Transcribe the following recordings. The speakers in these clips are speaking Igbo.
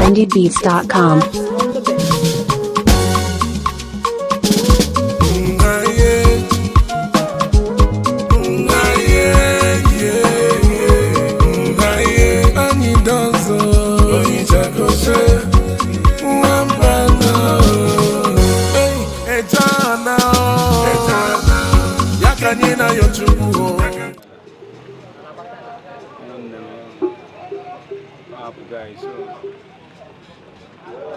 trendybeats.com. Ụmụnne m ahapụgo anyị, so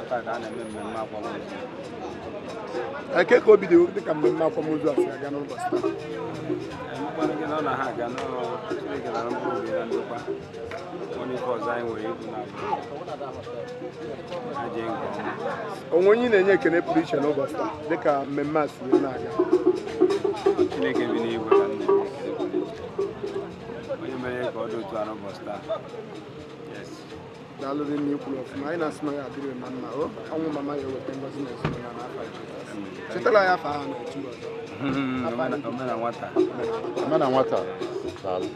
taa ka a na-eme mmemme akwamozu. Eke ka obi dị dịka mmemme akwamozu a si aga n'ụbọchị taa? Emekwanụ gị na ọ na ha aga n'ọrụ Chineke nara mkpụrụ obi na ndokwa. Onye ife ọzọ anyị nwere ikwu na abụ ha jee nke ọma. Onwe onye ị na-enye ekele pụrụ iche n'ụbọchị taa dịka mmemme a si wee na-aga? Chineke bi n'igwe ka m na-enye ekele pụrụ iche, onye mere ka ọ dị otu a n'ụbọchị taa. Yes. Daalụ rinne, ikwuru ọfụma. Anyị na-asị na ya adịrị na mma o ọnwụ mama ya eweta ngọzi na ezinụlọ n'afọ Jizọs. Chetara anyị afọ ahụ na-echu ọzọ. Omena nwata. Omena nwata. Daalụ.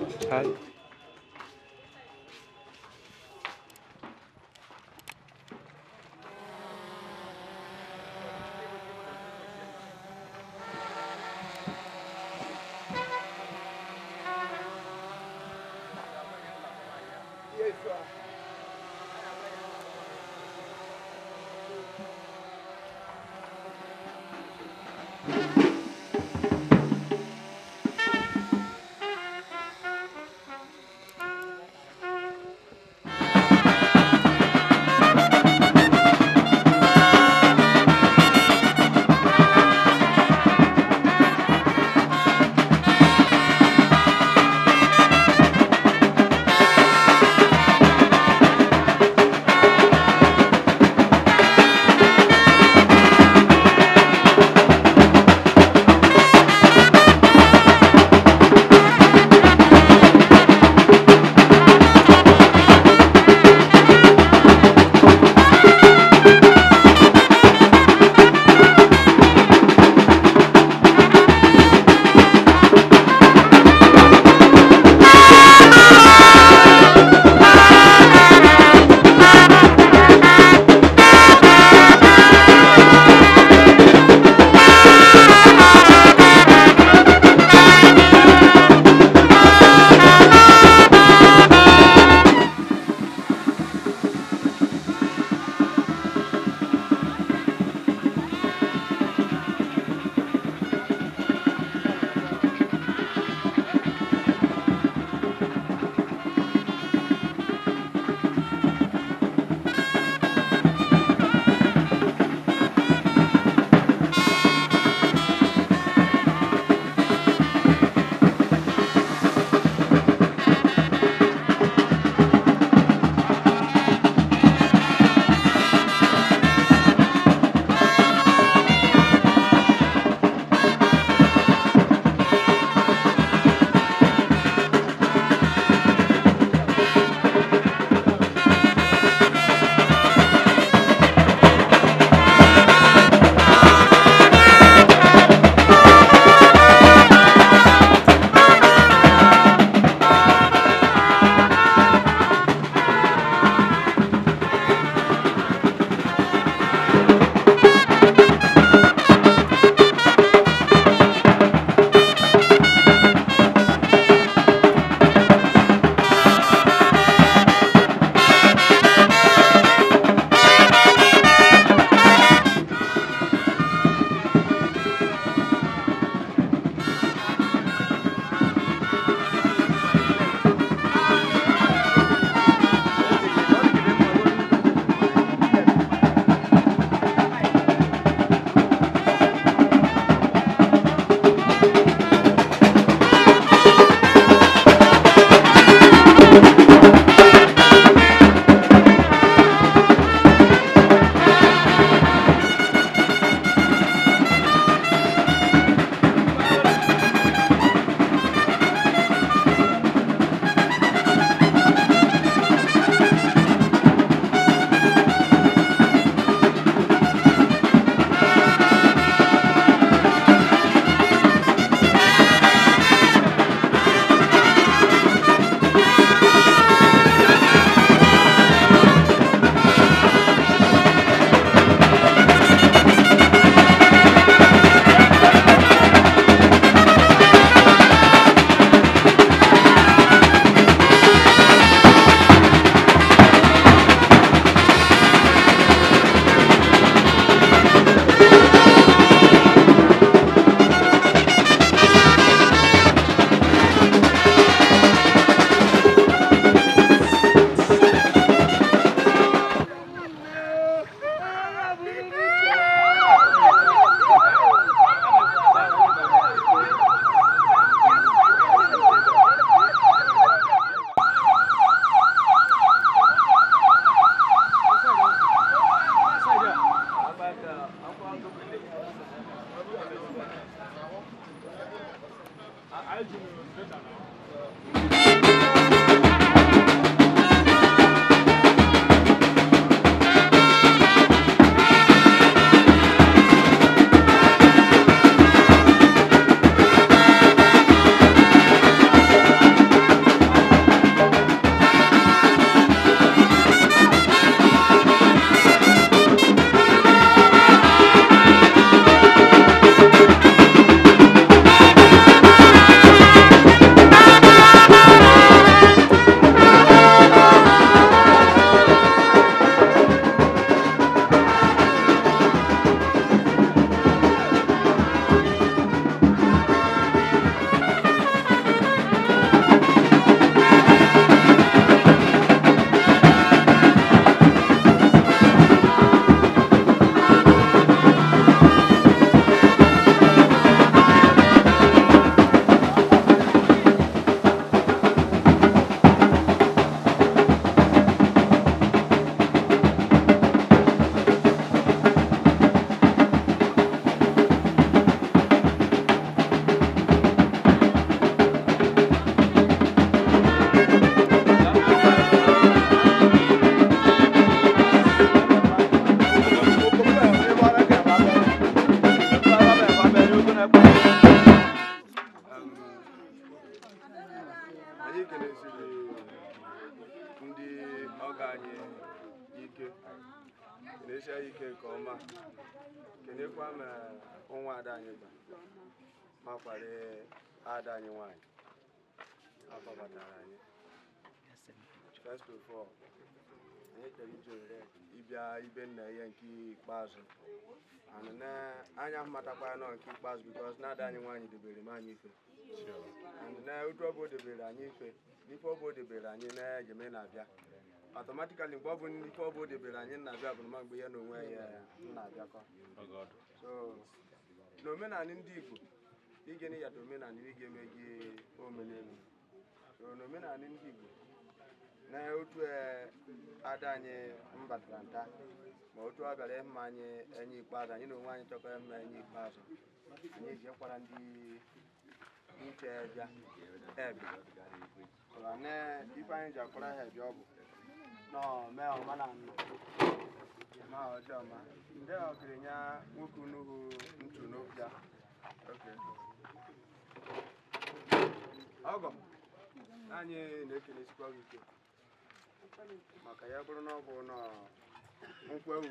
Kenesiri ndị ọgọ anyị ike, kenesia ya ike nke ọma, kenekwa ma nwa ada anyị gba makwara ada anyị nwanyị akpọbatara anyị. First of all, anyị chọrọ iji ohere ịbịa ibe nna ya nke ikpeazụ and na anya matakwa nọ nke ikpeazụ because na ada anyị nwaanyị debere m anyị ife and na otu ọ bụ o debere anyị ife n'ife ọ bụ o debere anyị na ejem na-abịa automatically mgbe ọ bụ n'ife ọ bụ o debere anyị na-abịa bụ ma mgbe ya na onwe ya na-abịakọ. So n'omenala ndị Igbo igene ya omenala ị ga-eme gị omenelu. So n'omenala ndị Igbo na otu ada anyị mbatara nta ma otu ọ bịara ịma anyị enye ikpeazụ, anyị na onwe anyị chọkọ ịma enye ikpeazụ, anyị ejekwara ndị nche bịa ebe na ife anyị ji akwara ha bịa ọ bụ nọ mee ọma na nnụ ma ọjọọ ma ndị ọkịrịnya nwoke unuhu ntu n'obịa. Ọgọ anyị na-ekenesikwa gị ike maka ya bụrụ na ọ bụ na nkwụ ewu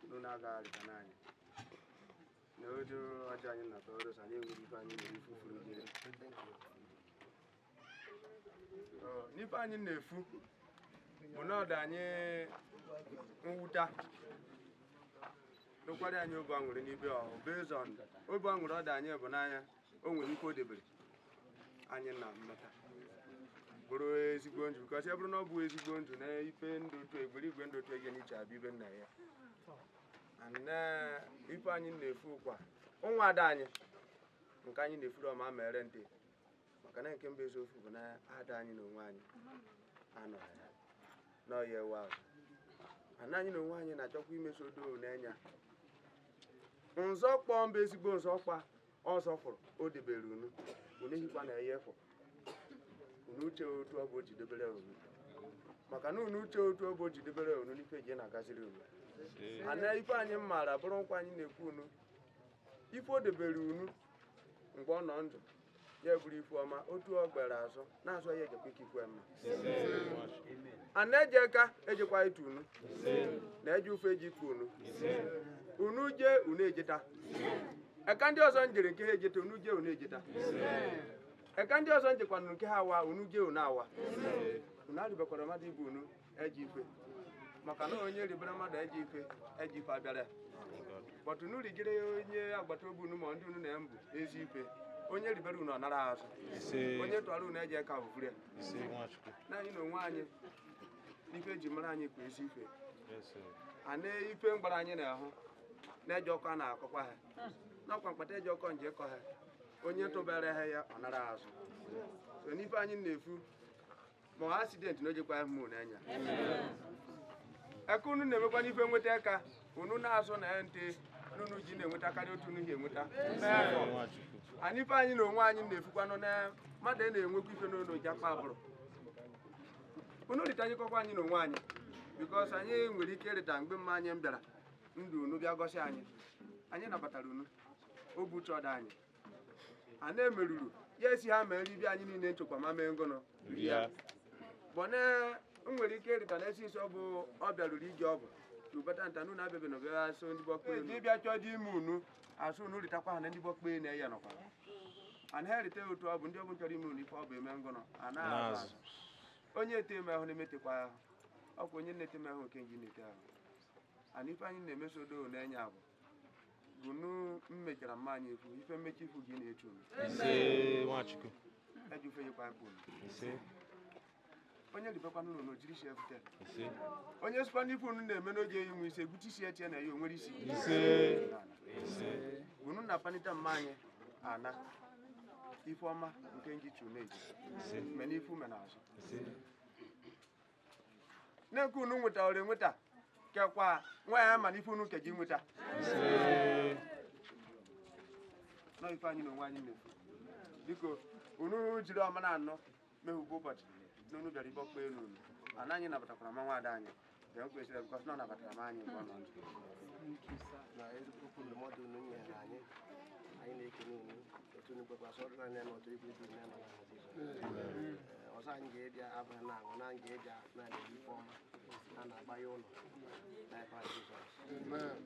nụ na-agagharịta n'anyị na ojo ọjọọ anyị na tọrọs anyị enwere ife anyị nwere ifu furu jere n'ife anyị na-efu bụ na ọdụ anyị mwụta nụkwara anyị obi aṅụrị n'ibe ọhụ based on obi aṅụrị ọdụ anyị bụ n'anya o nwere ife o debere anyị na mmeta bụrụ ezigbo ndụ because ya bụrụ na ọ bụ ezigbo ndụ na ife ndụ otu egbere igwe ndụ otu ege n'iche abịa ibe nna ya and na ife anyị na-efu kwa nwa ada anyị nke anyị na-efuru ọma mere ntị maka na nke mba eziokwu bụ na ada anyị na onwe anyị anọghị ya n'ọya ewe azụ ana anyị na onwe anyị na-achọkwa imeso odo n'enya nzọkpọ mba ezigbo nzọkpa ọzọ fụrụ o debere unu unu ehikwa na ya efọ unu uche otu ọ bụ o ji debere unu maka na unu uche otu ọ bụ o ji debere unu n'ife ji na-agaziri unu ana ife anyị maara bụrụ nkwa anyị na-ekwu unu ife o debere unu mgbe ọ nọ ndụ ya bụrụ ife ọma otu ọ gbere azụ na-azụ ya ejekwa ike ikwe mma ana eje ka ejekwa ịtụ unu na eje ufe eji ikwu unu unu jee unu ejeta eka ndị ọzọ njere nke ha ejeta unu jee unu ejeta eka ndị ọzọ njekwanụ nke ha awa unu jee unu awa unu arịbekwara mmadụ ibu unu eji ife maka na onye ribere mmadụ eji ife abịara but unu rigere onye agbata obi unu ma ndị unu na-embụ ezi ife onye ribere unu ọ nara azụ onye tụọrọ unu eji eka ofuru ya na anyị na onwe anyị n'ife eji mara anyị kwa ezi ife ana ife mgbara anyị na-ahụ na-eji ọkụ a na-akọkwa ha n'ọkwa mkpata eji ọkọ nje kọ ha onye tụbara ha ya ọ nara azụ so n'ife anyị na-efu ma ọ asidenti na ojekwa ahụ m n'anya eka unu na-emekwa n'ife nweta aka unu na-azụ na ya nte n'unu ji na-enweta karịa otu unu hi enweta anyị ife anyị na onwe anyị na-efukwanụ na mmadụ na-enwekwa ife n'ụlọ ji akpa abụrụ unu ritanyekọkwa anyị na onwe anyị because anyị nwere ike ịrịta mgbe mma anyị bịara ndụ unu bịa gosi anyị anyị nabatara unu obu chọdọ anyị a na-emeruru ya esi ha mee nri bịa anyị niile nchekwa ma mee ngụnụ bọne nwere ike ịrịta na esi nsọ bụ ọ bịaruru iji ọ bụ tubata nta nụ na-abịa na bịa asụ ndị bọkpe unu ịbịa chọọ dị ime unu asụ unu ritakwa ha na ndị bọkpe na-eya nọkwa ana ha erite otu ọ bụ ndị ọbụ chọrọ ime unu ife ọ bụ eme ngụnụ a na-azụ onye ete eme ahụ na-emetekwa ahụ ọkwa onye na-ete eme ahụ nke nji na-ete ahụ ana ife anyị na-emeso odo na-enye abụ gụnụ mmechara mma anyị efu ife mmechi ifu gị na-echu unu eji ufe nyekwa akpa unu onye ribekwa n'ụlọ na ojiri isi efute onye sikwa n'ife unu na-eme n'oge eyi nwe isi egwuchi isi etie na ya onwere isi gụnụ na panita mma anyị ana ife ọma nke nji chu na-eji me n'ifu me n'azụ na-nke unu nwetara enweta kekwa nwa ya ma n'ife unu keji nweta nọ ife anyị na onwe anyị na-efu biko unu jiri ọma na anọ mehugbu ụbọchị na unu bịara ibe ọkpa elu unu ana anyị nabatakwara ma nwaada anyị bịa mkpesịrị bikọs na ọ nabatara m anyị mgbe ọ nọ ndụ na okwu ndụmọdụ unu nyere anyị anyị na-ekene unu otu unu gbakwasị ọrụ anyị na ọtụ igwe ibu na na Jizọs. Anyị ga-ebịa abụghị na aṅụ na anyị ga-ebịa na ife ọma a na-agba ya ụlọ n'afa Jizọs. Amen.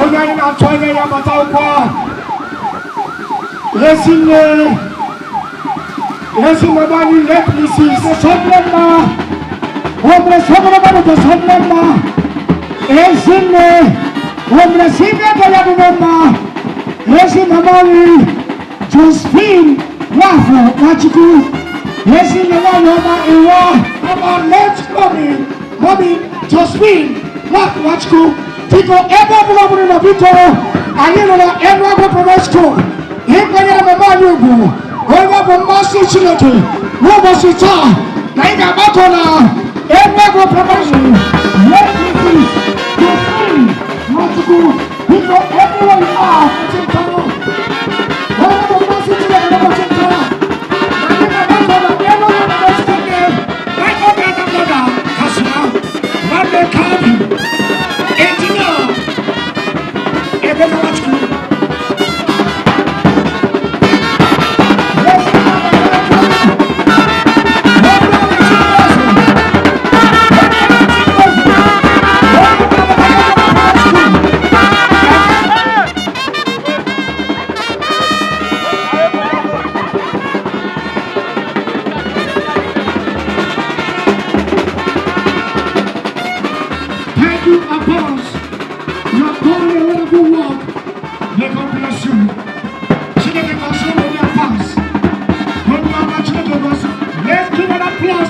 Onye anyị na-atụ anya ya bata ụkwa ezinne ezinụlọ anyị lepisi sọdụmma omre sọdụmma sọdụmma ezinne omre sime bọyabụmma ezinụlọ anyị Josephine Nwafọ Nwachukwu ezinụlọ anyị ọma iwa ọma late mommy mommy Josephine Nwafọ Nwachukwu. Biko, ebe ọbụla ọbụla nọ, biko, anyị nọ na Enugu Primary School ịkwanyere mama anyị ugwu, onye bụ mmasị Chineke n'ụbọchị taa na anyị ga-agbakọ na Enugu Primary School. Nwachukwu, biko, everywhere you are, onye bụ mmasị Chineke n'ụbọchị taa na anyị ga-agbakọ na Enugu Primary School.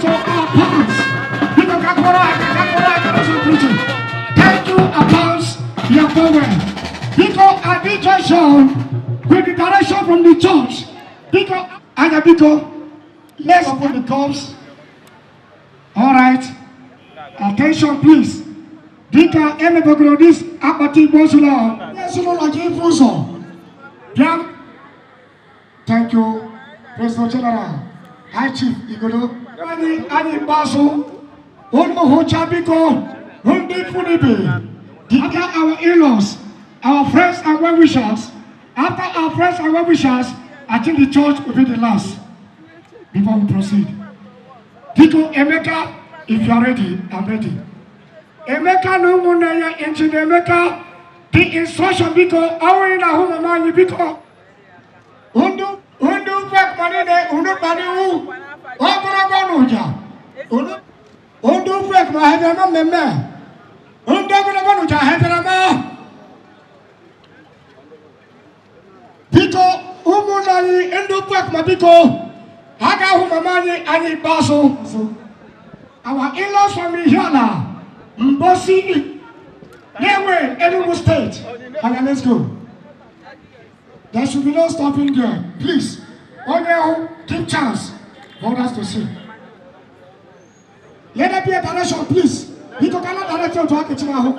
Pastor Apans. Biko kakoro aka kakoro aka n'ụzọ pụrụ iche. Thank you, Apans. You are well. Biko at this junction, with the direction from the church. Biko, Anya Biko, let's open the cups. All right. Attention, please. Dịka emebegoro this akpati igbo zụlọ, ezinụlọ gị ibu ụzọ. Bịa. Thank you, President General, High Chief Igodo. Anyị anyị ikpeazụ, unu hụcha biko, ndị ikwu na ibe, after our in-laws, our friends and well-wishers, after our friends and well-wishers, I think the church will be the last before we proceed. Biko Emeka, if you are ready, I'm ready. Emeka na ụmụnne ya, Engineer Emeka, the instruction biko, ọnwụ na ahụ mama anyị biko. Undu undu fek manine undu paniwu ogologo n'ụja. Undu undu fek ma ha bịa mmemme. Undu ogologo n'ụja ha bịara ma. Biko ụmụnne anyị ndị fek ma biko ha ga-ahụ mama anyị anyị ikpeazụ. Our in-laws from Ihiala, Mbosi, Nnewi, Enugu State. Okay, let's go. There should be no stopping there. Please, only give chance for others to see. Let there be a direction, please. Biko cannot direct you to Akechinahu.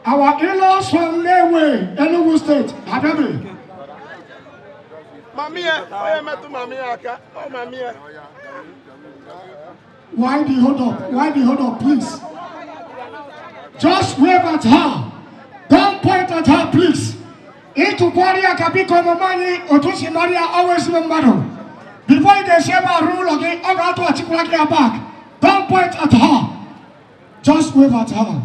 Our in-laws from Nnewi, Enugu State, Ababi. Mami ya, onye metụ mami ya aka, ọ mami ya. Why the hold up? Why the hold up, please? Just wave at her. Don't point at her, please. Ịtụkwara ya ka biko mama anyị otu si mara ya always mmadụ. Before you ga-esi ebe a rụọ ụlọ gị, ọ ga-atụghachikwara gị ya back. Don't point at her. Just wave at her.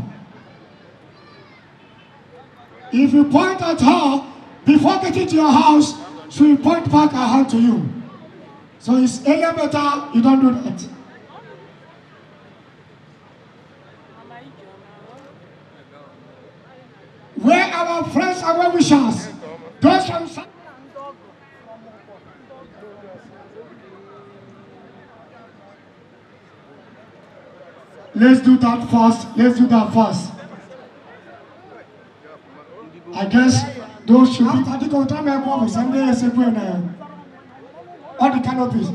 If you point at her, before getting to your house, she will point back her hand to you. So it's any better you don't do that. Where our friends and well-wishers, those from Let's do that first. Let's do that first. I guess those should be after the contract all the canopies.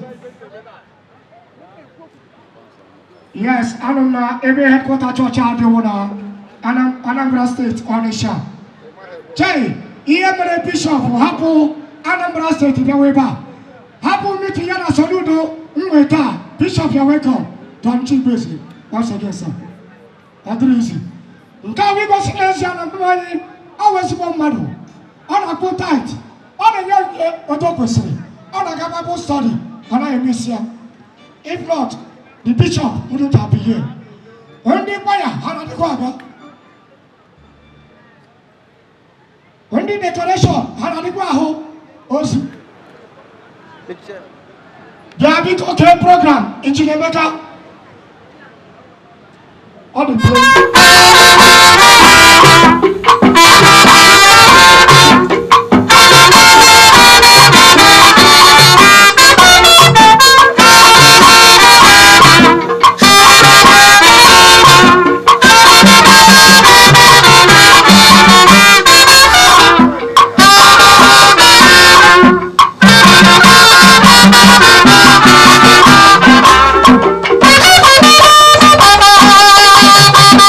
Yes, I don't know. Every headquarter church out there, Anambra State, Onitsha. Jay, ihe mere bishop hapụ Anambra State bịawa ebe a. Hapụ meeting ya na Soludo nweta. Bishop, you're welcome. Don Chigbeze, once again, sir. Ọ dịrị izi. Nke a bụ igosi n'ezie na mgbe anyị ọ wụ ezigbo mmadụ. Ọ na-akwụ tight. Ọ na-enye onyinye otu o kwesịrị. Ọ na-aga Bible study. Ọ naghị emesi ya. If not, the bishop wouldn't have been here. Ndị kwaya ha na-adịkwa abịa. Ndị decoration ha na-adịkwa ahụ ozu. Bịa biko kee program Engineer Emeka. Ọ dị pro. Thank you.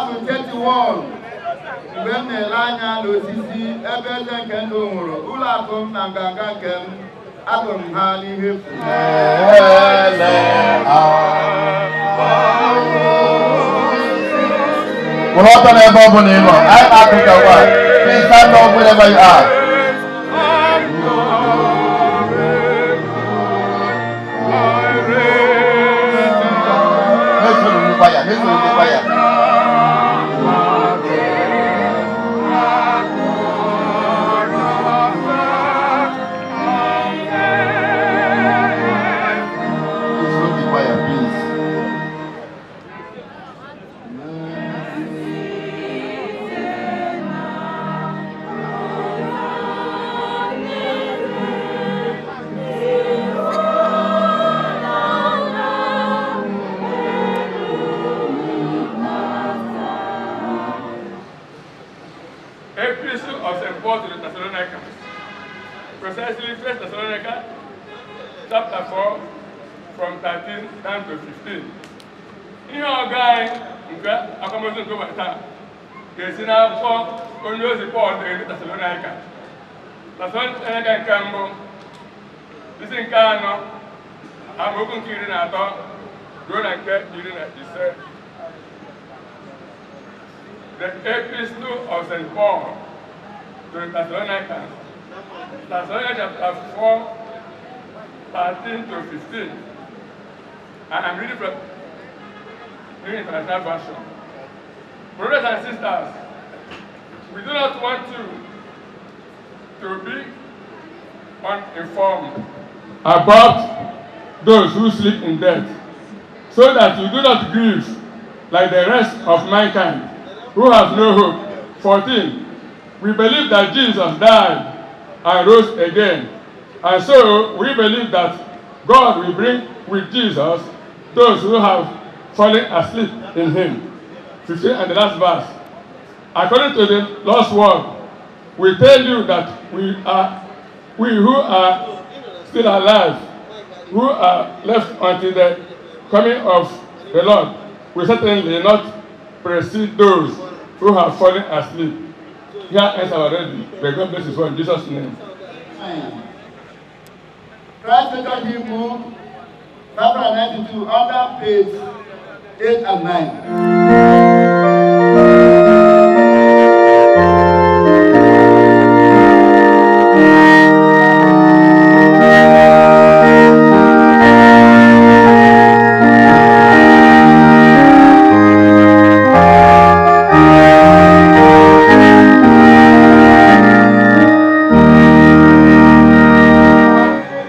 Abụ 31. Mgbe m na-ele anya n'osisi ebe eze nke ndụ nwụrụ, ụlọ akụ m na nganga nke m, agụrụ m ha n'ihe efu. Kwụrụ ọtọ n'ebe ọ bụla ị nọ. I'm Africa one. Please stand up wherever you are. Na-esoro ndị kwaya, na-esoro ndị kwaya. Please the choir, please. Epistle of St. Paul to the Thessalonians. Precisely, 1 Thessalonica, chapter 4, from 13 down to 15. Ihe ọgụ anyị nke akwamozu nke ụbọchị taa ga-esi n'akwụkwọ onye ozi Pọl dere ndị Tesalonaịka. Tesalonaịka nke mbụ, isi nke anọ, amaokwu nke 13 ruo na nke 15. The Epistle of St. Paul to the Thessalonians, Thessalonians chapter 4, 13 to 15. And I'm reading from New International Version. Brothers and sisters, we do not want you to be uninformed about those who sleep in death, so that you do not grieve like the rest of mankind who have no hope. 14. We believe that Jesus died and rose again. And so we believe that God will bring with Jesus those who have fallen asleep in him. 15 and the last verse. According to the Lord's word, we tell you that we who are still alive, who are left until the coming of the Lord, will certainly not precede those who have fallen asleep. Here ends our reading. May God bless His word in Jesus' name. Christ Church Hymn Book, 592, under page 8 and 9.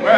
When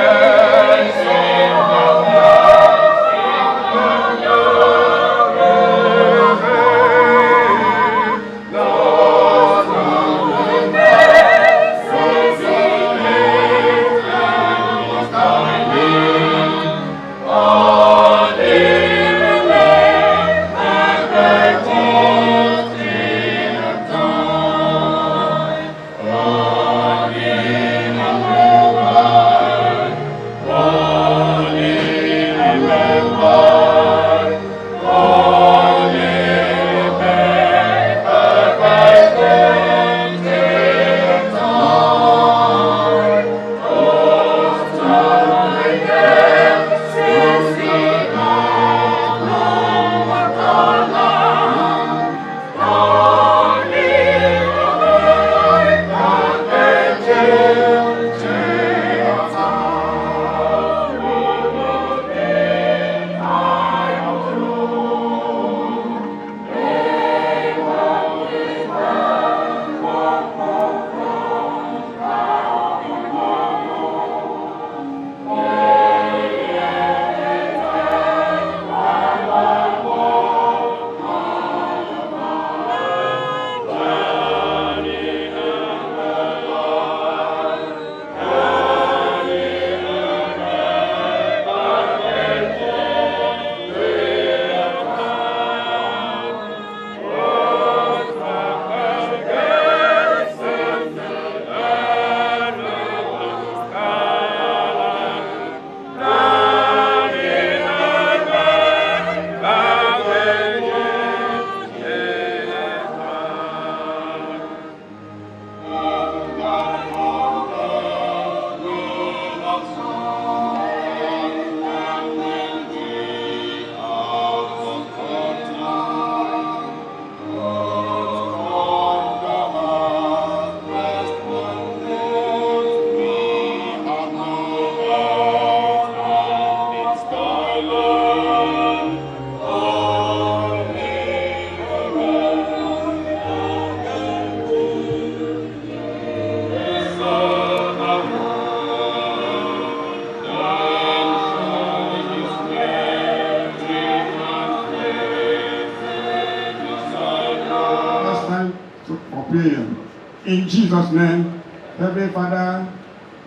In Jesus' name, Heavenly Father,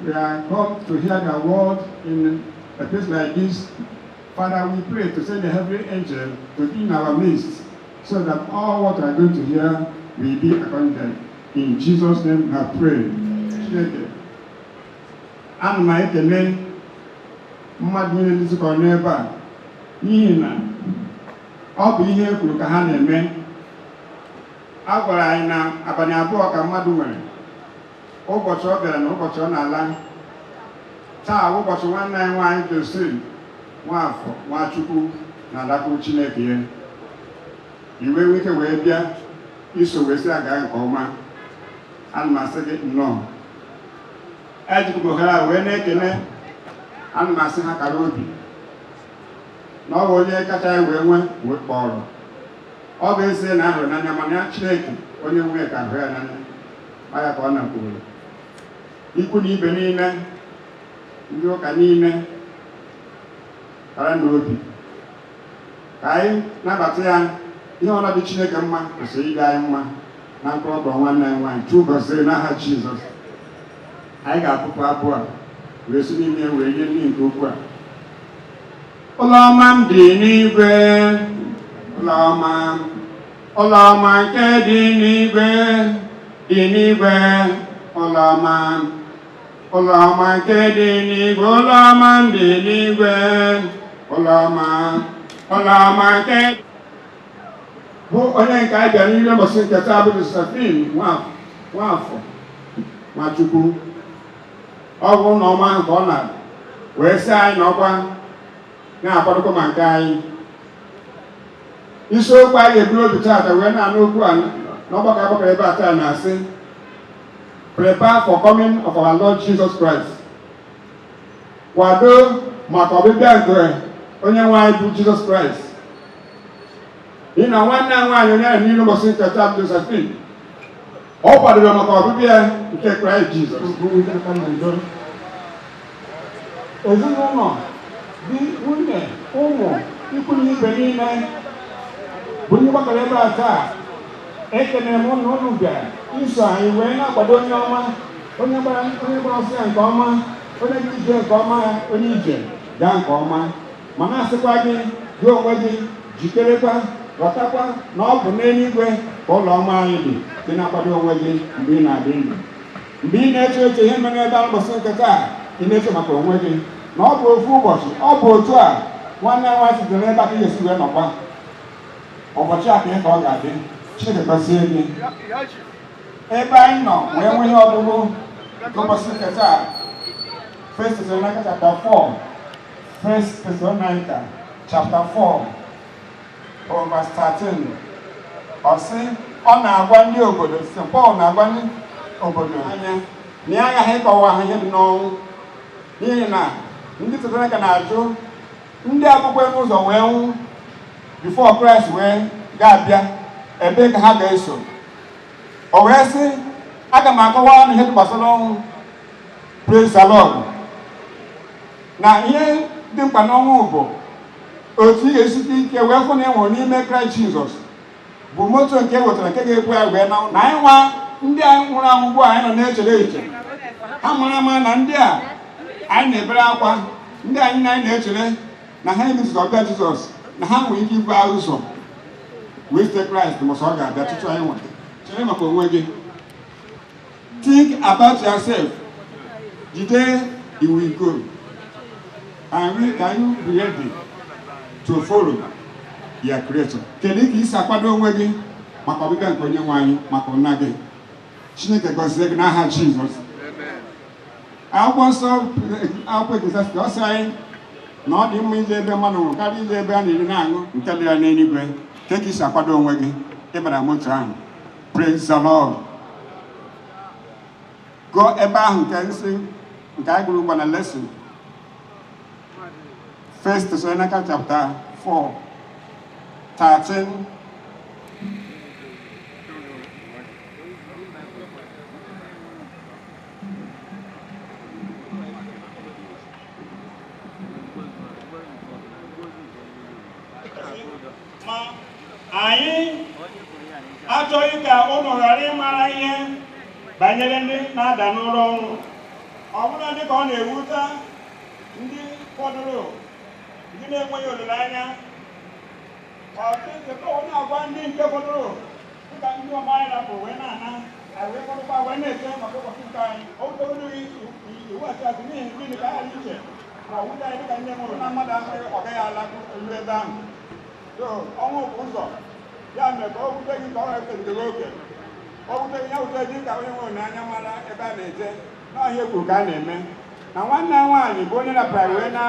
we are come to hear your word in a place like this. Father, we pray to send the heavenly angel to be in our midst so that all what we are going to hear will be according. In Jesus' name I pray. Chineke, ana m ekele mmadụ niile ndị zukọrọ n'ebe a n'ihi na ọ bụ ihe e kwuru ka ha na-eme. A gwara anyị na abalị 2 ka mmadụ nwere, ụbọchị ọ bịara na ụbọchị ọ na-ala. Taa ụbọchị nwanne anyị nwaanyị Josephine Nwafọ Nwachukwu na-alakwuru Chineke ya. Iwe wike wee bịa iso wee sị aga nke ọma. Ana m asị gị nnọọ. Ejikwa ohere a wee na-ekele, ana m asị ha kara obi na ọ bụ onye kacha ya wee nwee wee kpọrọ. Ọ bụ ezie na ahụrụ n'anya, mana ya Chineke onye nwunye ka ahụ ya n'anya, ọ ya ka ọ na-kwuru. Ikwu na ibe niile, ndị ụka niile kara n'obi ka anyị nabata ya. Ihe ọla dị Chineke mma kwesịrị ịdị anyị mma na mkpụrụ ọkpọrọ nwanne anyị nwaanyị. Chukwu gọzie n'aha Jizọs. Anyị ga-akpụpụ abụọ a wee si n'ime wee nye nri nke okwu a. Ụlọ ọma m dị n'igwe, ụlọ ọma, ụlọ ọma nke dị n'igwe, dị n'igwe, ụlọ ọma, ụlọ ọma nke dị n'igwe, ụlọ ọma m dị n'igwe, ụlọ ọma, ụlọ ọma nke bụ onye nke anyị bịara n'ile ụbọchị nke taa bụ Josephine Nwafọ Nwachukwu. Ọ bụ na ọma ahụ ka ọ na wee sị anyị na ọkwa na-akwadokwa ma nke anyị. Isiokwu anyị ga-eburu obi taata wee na-anụ okwu a n'ọgbakọ agbakọrọ ebe a taa na-asị, prepare for coming of our Lord Jesus Christ. Kwado maka ọbịbịa nke onye nwe anyị bụ Jesus Christ. N'ihi na nwanne ya nwaanyị onye ahụ niile ụbọchị nke taa bụ Josephine, ọ kwadoro maka ọbịbịa nke Kraịst Jizọs. Ezinụlọ, di, nwunye, ụmụ, ikwu na ibe niile bụ ndị gbakọrọ ebe a taa. Ekenere m na unu bịara iso anyị wee na-akwado onye ọma, onye gbara ọsọ ya nke ọma, onye ga ije nke ọma, onye ije gaa nke ọma. Ma na-asịkwa gị, gị onwe gị jikerekwa, ghọtakwa na ọ bụ n'eluigwe ka ụlọ ọma anyị dị. Dị na-akwado onwe gị mgbe ị na-adị ndụ. Mgbe ị na-eche eche ihe mere ebe ụbọchị nke taa, ị na-eche maka onwe gị na ọ bụ ofu ụbọchị, ọ bụ otu a nwanne ya nwaanyị sitere ebe a ka ị ga-esi wee nọkwa. Ụbọchị a ka ọ ga-adị. Chineke gọzie gị. Ebe anyị nọ wee nwee ihe ọgụgụ nke ụbọchị nke taa, First Thessalonians chapter 4, First Thessalonians chapter 4 from verse 13. Ọ sị, ọ na-agwa ndị obodo, St. Paul na-agwa ndị obodo anya na ya aghaghị ịkọwa ha ihe dị n'ọnwụ, n'ihi na ndị Thessalonians na-ajụ ndị akwụkwọ n'ụzọ wee nwụ before Christ wee ga-abịa, ebe ka ha ga-eso. O wee sị, aga m akọwa ihe dị gbasara ọnwụ. Praise the Lord. Na ihe dị mkpa n'ọnwụ bụ otu ị ga-esite ike wee fụ na ị nwụrụ n'ime Kraịst Jizọs, bụ moto nke e wetara nke ga-ekwe ya wee na anyị nwa ndị anyị nwụrụ anwụ ugbu a anyị nọ na-echere eche. Ha mara ama na ndị a anyị na-ebere akwa, ndị anyị na anyị na-echere na ha emezughị ọbịa Jizọs, na ha nwere ike ibu agha ụzọ wee site Kraịst mgbe ọ ga-abịa tutu anyị nwa. Chere maka onwe gị. Think about yourself. The day you will go. And can you be ready to follow your creator? Kedu ka isi akwado onwe gị maka ọbịbịa nke onye nwe anyị, maka ọna gị? Chineke gọzie gị n'aha Jizọs. Akwụkwọ nsọ, akwụkwọ Eklesiastis, ọ sị anyị na ọ dị mma ije ebe mmadụ nwụrụ karịa ije ebe a na-eri na-aṅụ nke dị ya n'eluigwe. Ke ka isi akwado onwe gị ịbara moto ahụ? Praise the Lord. Gụọ ebe ahụ nke nsị nke anyị gụrụ ugbu a na lesson. First Thessalonians chapter 4, 13. Ma anyị achọghị ka unu ghara ịmara ihe Banyere ndị na-ada n'ụra ọnwụ, ọ bụla dị ka ọ na-ewute ndị fọdụrụ, ndị na-enweghị olileanya. Ọtụtụ na-agwa ndị nke fọdụrụ, dịka ndị ọma anyị rapụrụ wee na-ana, anyị wee fọdụkwa wee na-eche maka ụbọchị nke anyị. O wutegodoghị iwu achị azụ n'ihi gịnị ka anyị iche ma ọ wute anyị dịka ndị mụrụ na mmadụ ahụghị, ọ gaghị alakwu elu ebe ahụ. So ọnwụ bụ ụzọ ya mere ka o wute gị, ka ọ ghara oke. Ọ wute gị, ya wute gị ka onye nwere olileanya mara ebe a na-eje n'ọhịa ekwuru ka a na-eme. Na nwanne ya nwaanyị bụ onye rapụrụ wee na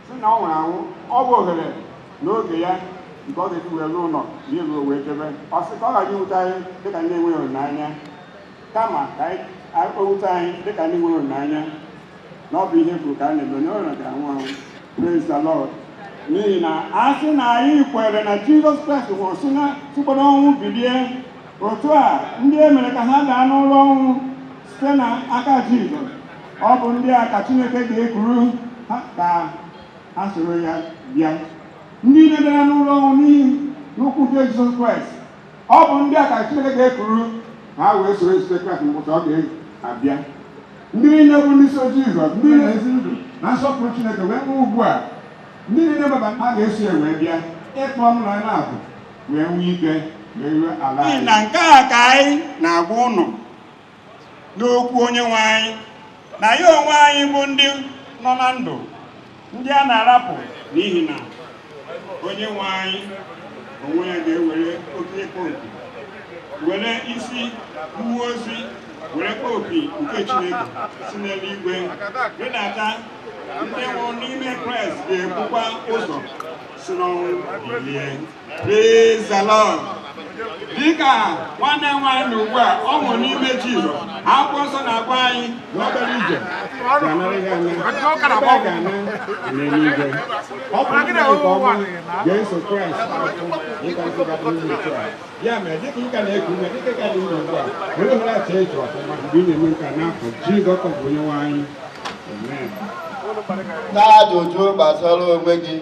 si na ọ nwụrụ anwụ, ọ bụ ohere n'oge ya nke ọ ga-eji wee rụọ ụlọ na iru wee jebe. Ọ sị ka ọ ghara iwute anyị dịka ndị enweghị olileanya, kama ka o wute anyị dịka ndị nwere olileanya na ọ bụ ihe kwuru ka a na-eme, onye ọbụla ga-anwụ anwụ. Praise the Lord. N'ihi na a sị na anyị kwere na Jizọs Kraịst nwụrụ, si na sikwa n'ọnwụ bilie, otu a ndị e mere ka ha daa n'ụlọ ọnwụ site n'aka Jizọs, ọ bụ ndị a ka Chineke ga-ekuru ha ka ha soro ya bịa. Ndị na-edara n'ụlọ ọnwụ n'ihi n'ụkwụ nke Jizọs Kraịst, ọ bụ ndị a ka Chineke ga-ekuru ka ha wee soro Jizọs Kraịst mgbe ọ ga-abịa. Ndị niile bụ ndị so Jizọs, ndị na-ezi ndụ na nsọpụrụ Chineke wee nwee ugbu a, ndị niile baba ha ga-eso ya wee bịa ịkpọ m na na-abụ wee nwee ike wee ruo ala anyị. Na nke a ka anyị na-agwa ụnụ n'okwu Onye nwe anyị, na ya onwe anyị bụ ndị nọ na ndụ, ndị a na-arapụ, n'ihi na Onye nwe anyị onwe ya ga-ewere oke ịkpọ opi, were isi mmụọ ozi, were kpọọ opi nke Chineke si n'eluigwe rịdata. Ndị nwụrụ n'ime Kraịst ga-ebukwa ụzọ si n'ọnwụ bilie. Praise the Lord. Dịka nwanne m nwaanyị na ugbu a ọ nwụrụ n'ime Jizọs, akwụkwọ nsọ na-agwa anyị na ọ gara ije ga-anara ya anya ebe a ga-ana n'eluigwe. Ọ bụ ndị nke ọma ga-eso Kraịst ahụ ịga ntụgharị n'ime otu a. Ya mere, dịka ị ka na-eku ume, dịka ị ka dị ndụ ugbu a, were ohere a chee echiche ọfụma mgbe ị na-eme nke a n'afọ Jizọs bụ Onye nwe anyị. Amen. N'ajụjụ gbasara onwe gị,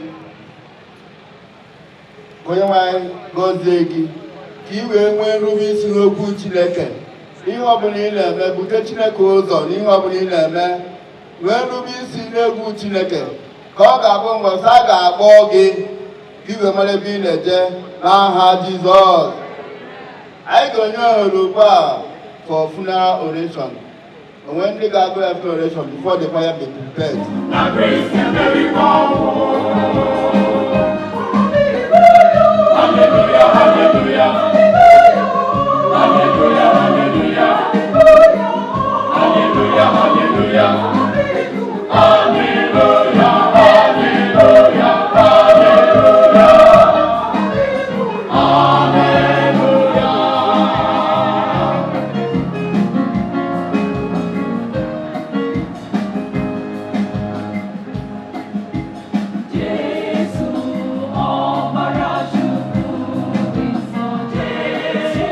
ka Onye nwe anyị gọzie gị ka ị wee nwee nrube isi n'okwu Chineke. Ihe ọbụla ị na-eme, bute Chineke ụzọ n'ihe ọbụla ị na-eme, nwee nrube isi n'egwu Chineke, ka ọ ga-abụ mgbe a ga-akpọ gị, ka ị wee mara ebe ị na-eje n'aha Jizọs. Anyị ga-enye ohere ugbu a for funeral oration. Onwe ndị ga-agụ ya funeral oration before the choir be prepared. Na Kristi emeriwo ọnwụ. Hallelujah, hallelujah. Hallelujah, hallelujah. Hallelujah, hallelujah. Hallelujah, hallelujah, hallelujah. Hallelujah. Jesu ọbara Chukwu dị nsọ, Jesu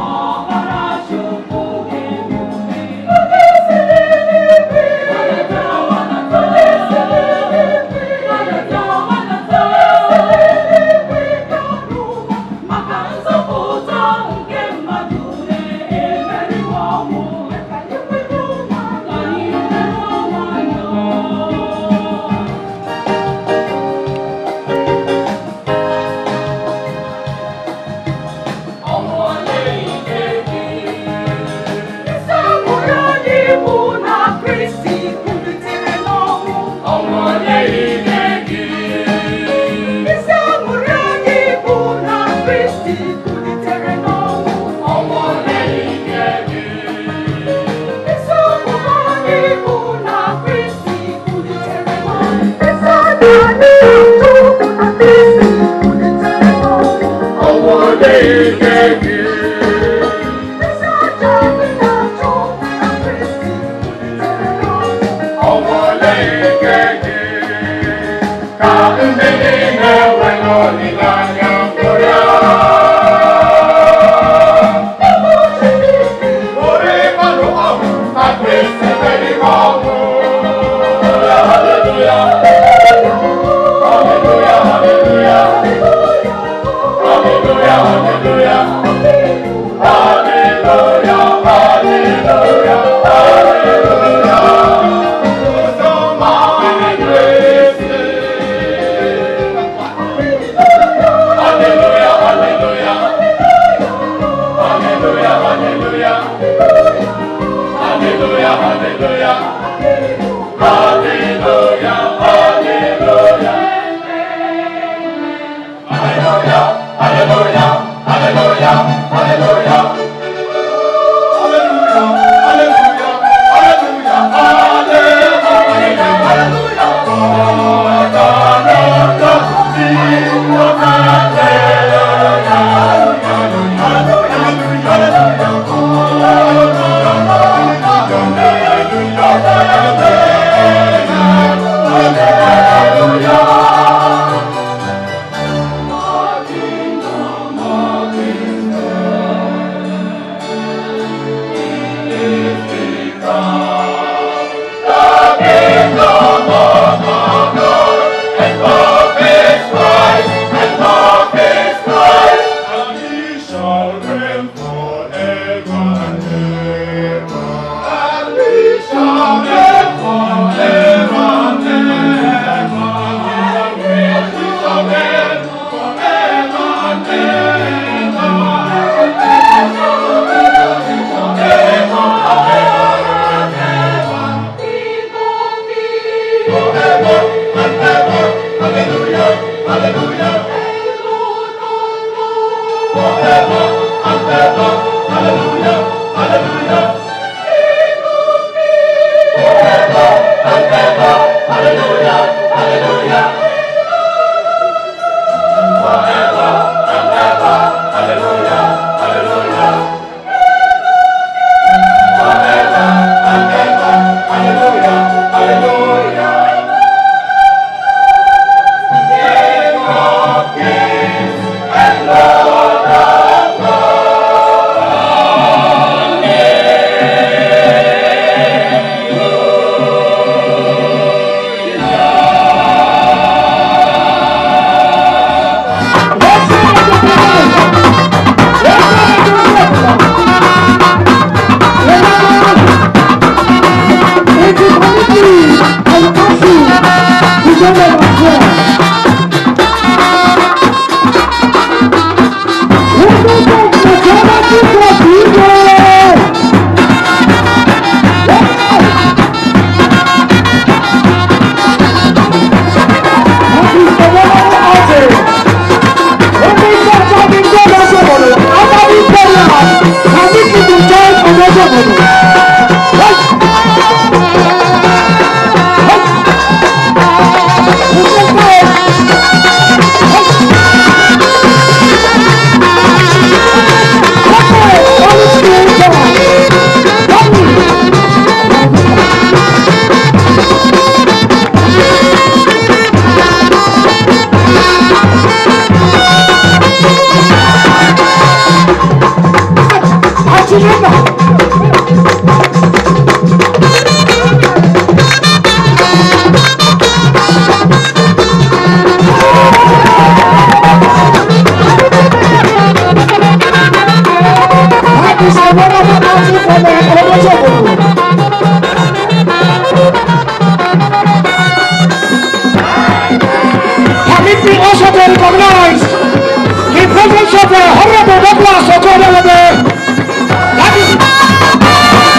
ọbara Chukwu ebube. Onye si n'eluigwe gbadata, gbadata, onye si n'eluigwe gbadata, gbadata, n'eluigwe bịa n'ụwa maka nzọpụta nke mmadụ na-emeriwo ọnwụ. Ka anyị nwere nwayọọ, ka anyị nwere nwayọọ. Ọnwụ adịghị ike gị. Isi agbụrụ anyị bụ na Kristi kulitere n'ọnwụ. Ọnwụ adịghị ike gị. Isi agbụrụ anyị bụ na Kristi kulitere n'ọnwụ. Ọnwụ adịghị ike gị. Isi agbụrụ anyị bụ na Kristi kulitere n'ọnwụ. Isi agbụrụ anyị bụ na Kristi kulitere n'ọnwụ. Ọnwụ adịghị ike gị. Isi aja anyị na-achụ na Kristi kulitere n'ọnwụ. Ọnwụ adịghị ike gị. Ka ndị niile nwere olileanya ṅụrịa. Ṅụrịbanụ ọṅụ na Kristi emeriwo ọnwụ. Hallelujah. Hallelujah, hallelujah. Hallelujah, hallelujah. Hallelujah. Permit me also to recognize the presence of the Honorable Douglas Okodelebe. That is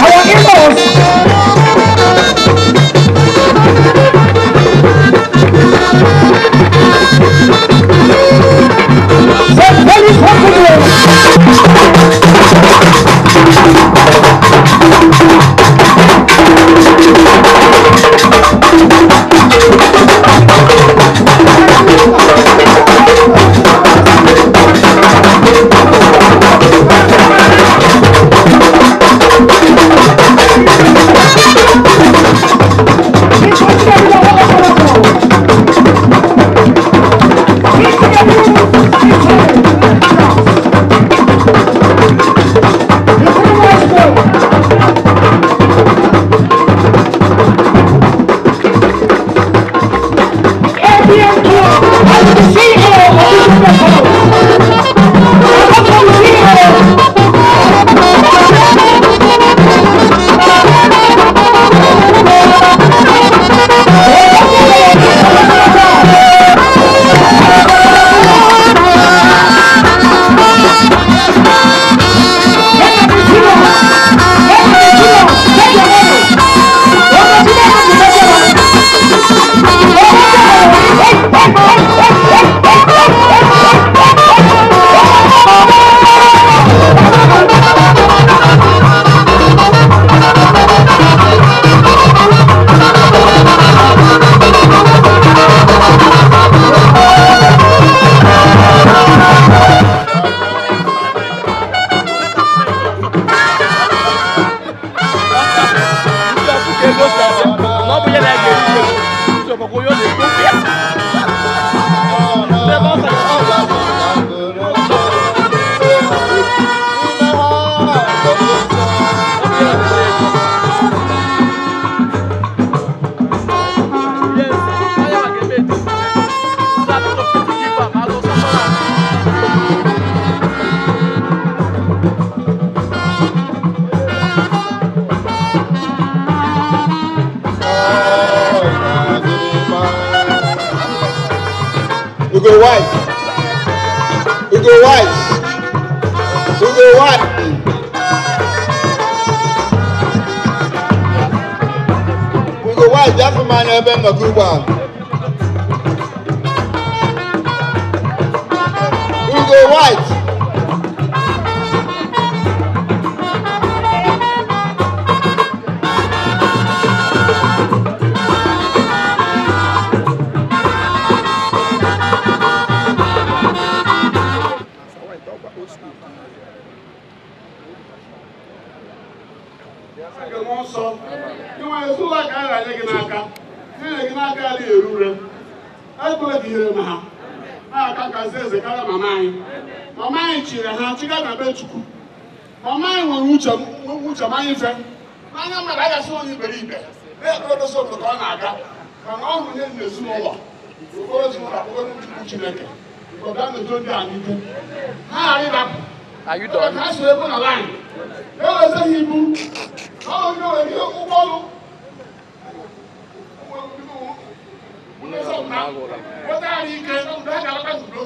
Our in-laws. St. Mary's Hospital. We go white. We go white. We go white. We go white. That's my ebe nnọkọ ugbu a. We go white. Mmụọ nsọ inwe ezinụlọ ka a ga-enye gị n'aka nyere gị n'aka adịghị eru ure ekwela ka ihere na ha na-aka kazi eze karịa mama anyị. Mama anyị chịrị ha chịga na be Chukwu. Mama anyị nwere uche uche manya ife n'anya mmadụ agasị onye iberibe na-ekpere dosi obodo ka ọ na-aga, mana ọ hụrụ nye n'ezinụlọ okporo ezinụlọ akpọgoro Chukwu Chineke. Biko bịa mejuo ndị a n'ike. Ha ghara ịdapụ. Ebe ka ha siri ebe na line. Eweze ha ibu. Ọ bụ ndị nwere ihe ụgbọ ọrụ. Weta anyị ike, udo ha ga-alọta n'udo.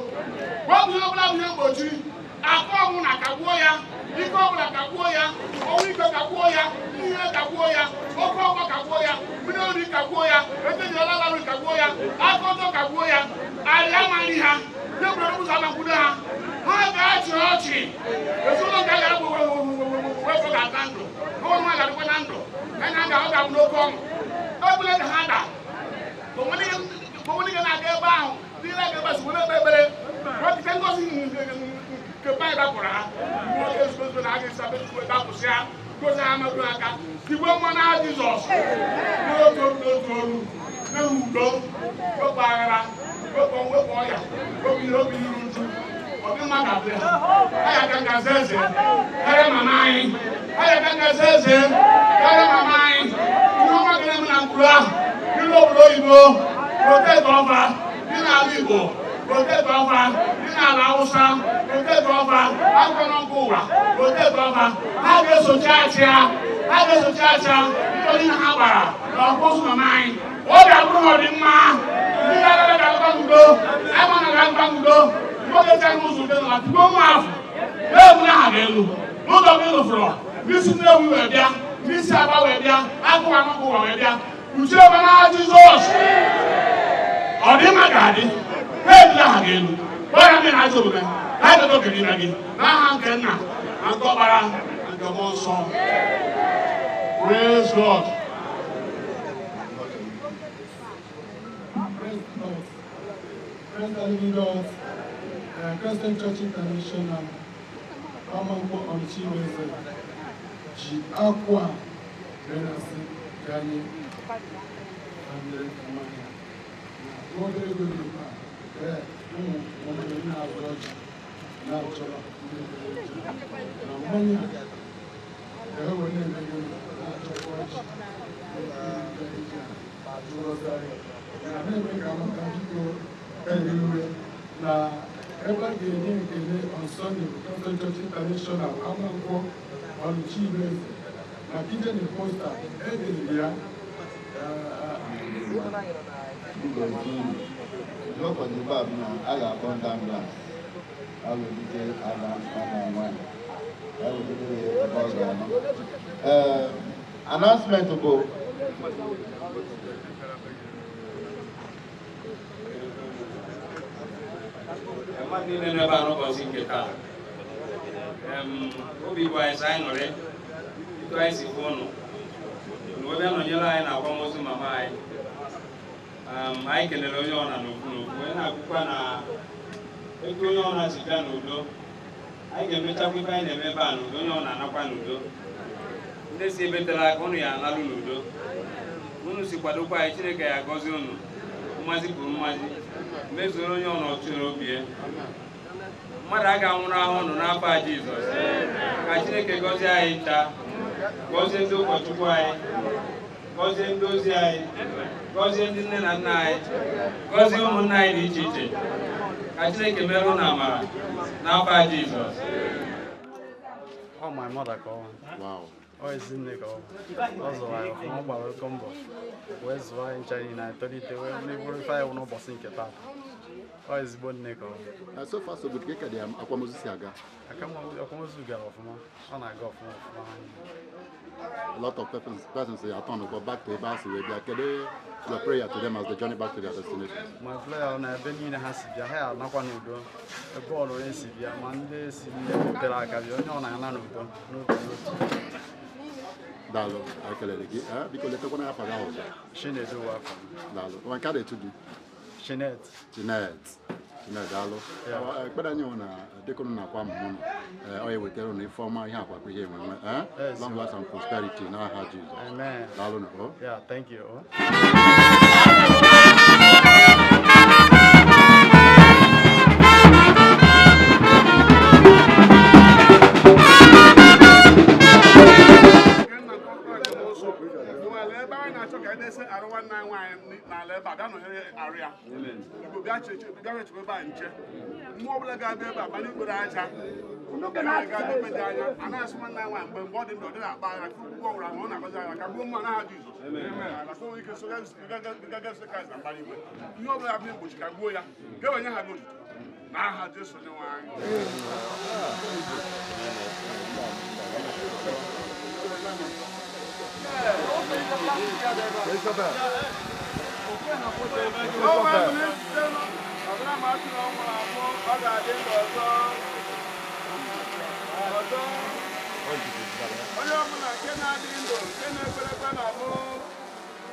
Wepụ ihe ọbụla bụ ihe mgbochi. Akụ ọnwụ na kagbuo ya, ike ọbụla kagbuo ya, ọnwụ ike kagbuo ya, ihe kagbuo ya, oke ọgbọ kagbuo ya, mmiri ori kagbuo ya, etejiọla larụ kagbuo ya, aka ọjọọ kagbuo ya, arịa amaghị ha, ndị obodo ụzọ amakwudo ha, ha ga-achị ọchị. Ezinụlọ nke a ga-abụ wepụ ga-ata ndụ, n'ụlọ ha ga-adịkwa na ndụ, anya ga ọ ga-abụ n'oke ọṅụ. Ebule ka ha da, onwere ihe na-aga ebe ahụ, ndị na-aga ebe si were ekpe ekpere, wepụta ngozi nke Baịbụl dapụrụ ha, nwoke ezigbo na aga esi abịa dapụsị ha, gozi ha amadụ aka, tigwe mma na Jizọs n'otu olu n'otu olu, na-ewu udo, wepụ aghara, wepụ wepụ ọya, wepụ ihe obi iru uju, ọ dị mma ga-adị ha. Ha ya ka ngazi eze, karịa mama anyị, ha ya ka ngazi eze, karịa mama anyị, ihe ọma ga-eme na mkpụrụ ahụ, ndị obodo oyibo, protect ọfa, ndị n'ala Igbo, protect ọfa, ndị n'ala Hausa, protect ọfa, akụkọ nọ nke ụwa, protect ọfa, ha ga-esochi achị ha, ha ga-esochi achị ha, ndị onye ha gbara na ọkpọsụ mama anyị, ọ ga-abụrụ ha ọdịmma, ndị ga-aga ga-agba n'udo, ama na ga-agba n'udo, nwoke cha n'ụzọ udo na tupu nwa afọ, na-ebu na ha ga-elu, n'ụzọ gị lụfụrụ, n'isi Nnewi wee bịa, n'isi Aba wee bịa, akụkọ anọ nke ụwa wee bịa, kpuchie ebe na Jizọs. Ọ dị mma ga-adị, ha ebula ha ga-elu, kpọọ ya mmiri ajọ omume, ha edobe oke n'ime gị, n'aha nke nna na nke ọkpara na nke mmụọ nsọ. Praise God. Praise God. Praise the living God. Christian Church International, Amankwo Onicha ji akwa renasị ka anyị banyere mmanya na obere ego dị mkpa ee ụmụ nwanne na-azụ ọjị na-achọrọ ndị obere ọjị na mmanya ka e wee na-eme ego na-achọkwa ọjị eji atụrụzarị na na-eme ka amata biko erure na ebe a ga-enye ekele on Sunday bụ Christian Church International Amankwo Onicha Ibeze na Kijeni posta edere ya. N'ụbọchị ebe a bụ na a ga-akpọ ndị ambulance alụgide ada ada nwanyị ewegide ya ebe ọ ga-anọ. Ee, announcement bụ mmadụ niile nọ ebe a n'ụbọchị nke taa. Obi bụ anyị sị anyị nọrị etu anyị si fụ ụnụ unu wee bịa nọnyere anyị na akwamozu mama anyị. Anyị kelere onye ọna n'okwu n'okwu, onye na-akwụkwa na etu onye ọna si bịa n'udo, anyị ga-emechakwa ife anyị na-eme ebe a n'udo, onye ọna anakwa n'udo. Ndị si ebe tere aka ụnụ ya analụ n'udo. Unu si kwadokwa anyị, Chineke ya agọzi unu mmazi kwuru mmazi, mezuoro onye ọna ọchụrụ obi ya. Mmadụ a ga-anwụrụ ahụ ụnụ n'afọ a Jizọs. Ka Chineke gọzie anyị ncha, gọzie ndị ụkọchukwu anyị, gọzie ndị ozi anyị, gọzie ndị nne na nna anyị, gọzie ụmụnna anyị dị iche iche. Ka Chineke mere ụnụ amara n'afọ a Jizọs. Ọ my mother ka ọ. Wow. Ọ ezinne ka ọ. Ọ zụrụ anyị ọfụma, ọ gbara oke mbọ wee zụọ anyị ncha niile, anyị tolite wee bụrụ ife anyị wụ n'ụbọchị nke taa. Ọ ezigbo nne ka ọ. So far so good. Ka dị akwamozu si aga? Akwamozu gara ọfụma, ọ na-aga ọfụma ọfụma. A lot of persons are turned to go back to ebe ha si wee bịa. Kedu your prayer to them as they journey back to their destination? My prayer na ebe niile ha si bịa, ha ya anakwa n'udo. Ebe ọrụ onye si bịa, ma ndị si ebe tere aka bịa, onye ọ na-ana n'udo n'otu n'otu. Daalụ, anyị kelere gị. Biko letakwana afa gị ahụ ọzọ. Chinedu wụ afa m. Daalụ. Nwa nke a na-etu gị? Chinet. Chinet. Chinet, daalụ. Ekpere anyị hụ na dịka unu na-akwa mụmụ unu, ọ ya ewetara unu ife ọma, ihe akwakwa ihe enwe nwe. Yes. Long life and prosperity n'aha Jizọs. Amen. Daalụ nụ. Oh. Yeah, thank you. Oh. Ebe anyị na-achọ ka edesi arụ nwanne anyị nwaanyị n'ala ebe Ebe a bịa nọnyere arụ ya. Igbo bịa chechekwa ebe a nche. Mmụọ ọbụla ga-abịa ebe a banye ikpere aja. Ga-abịa ebe dị anya. A na-asị nwanne anyị nwaanyị mgbe ọ dị ndụ ọ dịghị akpa agha ugbu ọ nwụrụ anwụ ọ na-agọzi anya ka gbuo mmụọ n'aha Jizọs. Ala ike so gagasi Kraịst na mbara igwe. Ihe ọbụla abịa mgbochi ka gbuo ya ga-enye ha gị otuto. N'aha Jesu Onyenwe anyị. Onye ọbụla nke na-adị ndụ nke na-ekwerekwe na mụ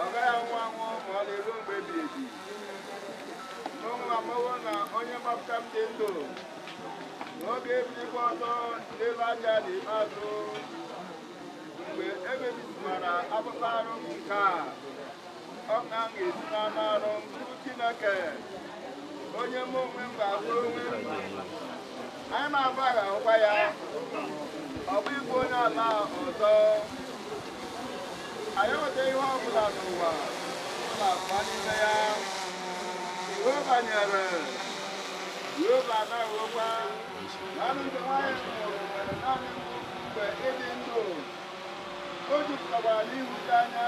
ọ gaghị anwụ anwụ ma ọ na-eru mgbe ebighị ebi. N'ọnwụ amawo na onye mgbapụta m dị ndụ n'oge ebilikwa ọtọ n'elu aja n'ikpeazụ mgbe emebisikwara akpụkpọ arụ m nke a ọ ka m ga-esi n'anụ arụ m bụrụ Chineke onye mụ onwe m ga-ahụ onwe m anyị ma-abụ ga-ahụkwa ya ọ bụ ịbụ onye ala ọzọ anyị enweta ihe ọ bụla n'ụwa na-akpa n'ime ya. Jehova nyere, Jehova anaghịkwa. Naanị nke nwaanyị mụrụ nwere naanị mgbe ịdị ndụ. O jupụtakwara n'ịhụju anya.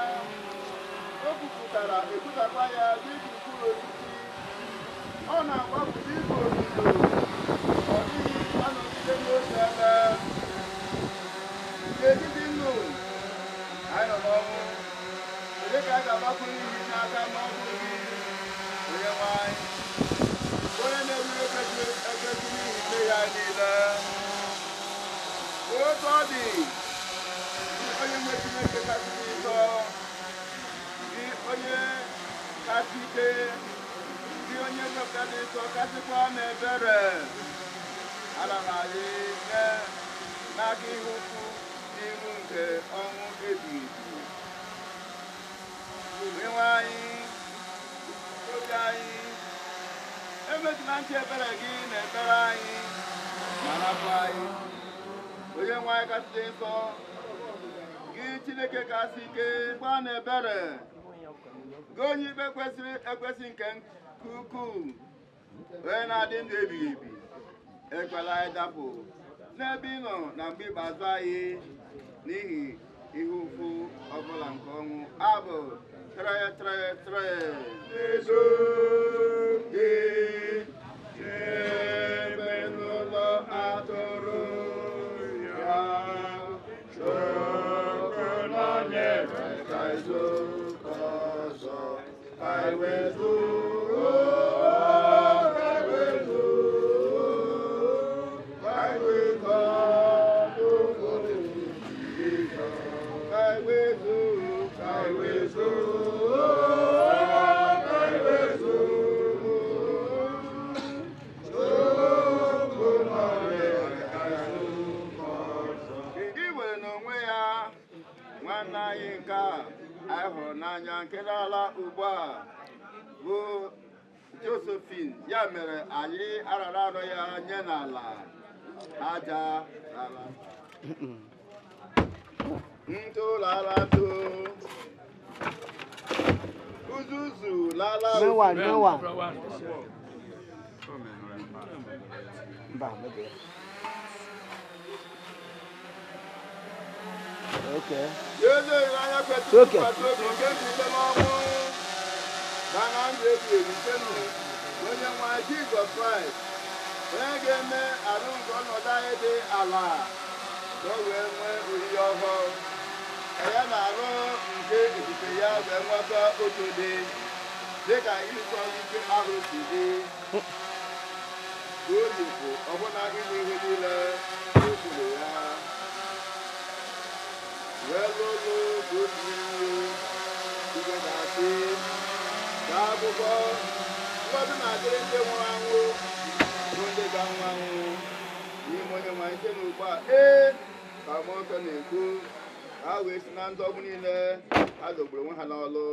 O kwupụtara ekwutakwa ya dịka mkpụrụ osisi. Ọ na-agbapụ dịka ozuzo. Ọ dịghị anọgide n'otu ebe. N'etiti ndụ, anyị nọ n'ọnwụ. Onye ka a ga-agbapụ n'ihi n'aka ma ọ bụ gị? Onye nwe anyị, onye na-eruru ekwesị n'ihi mmehie anyị niile. Otu ọ dị, onye nwe Chineke kasị nsọ, gị onye kasị ike, gị onye nzọpụta dị nsọ kasịkwa n'ebere. Ana m anyị nye n'aka ihe ukwu n'ihu nke ọnwụ ebighị ebi. Onye nwe anyị, obi anyị, emetụla ntị ebere gị na ekpere anyị ma rapụ anyị. Onye nwe anyị kasị dị nsọ, gị Chineke kasị ike gbaa na ebere, gị onye ikpe kwesịrị ekwesị nke ukwuu, onye na-adị ndụ ebighị ebi, ekwela anyị dapụ n'ebe ị nọ na mgbe ikpeazụ anyị n'ihi ihe ụfụ ọbụla nke ọnwụ. Abụ 333. Ezo gị ebe n'ụlọ atụrụ ya, Chukwu nọnyere ka izuụka ọzọ, ka anyị wee zuo, ka anyị wee zuo, ka anyị wee gọọ n'ụzọ ka anyị wee zuo, ka anyị wee zuo. Nwanne anyị nke a anyị hụrụ n'anya nke na-ala ugbu a bụ Josephine, ya mere anyị arara arụ ya nye n'ala aja n'ala ntụ lara ntụ uzuzu lala Okay. Okay. Onye nwe Jizọs Kraịst, onye ga-eme arụ nke ọnọdụ anyị dị ala ka o wee nwee oyiyi ọhụrụ, ka ya na arụ nke ebube ya wee nweta otu dị dịka ịrụsọ ike ahụ si dị, ka o jipụ ọbụna ịnwe ihe niile n'okpuru ya. Wee lụlụ ka o tinye nri igwe ga-asị ka akwụkwọ ngọzi na-adịrị ndị nwụrụ anwụ bụ ndị ga-anwụ anwụ n'ime onye nwe anyị site n'ugbu a. Ee, ka mmụọ nsọ na-ekwu, ka ha wee si na ndọgbu niile ha dọgburu onwe ha n'ọlụ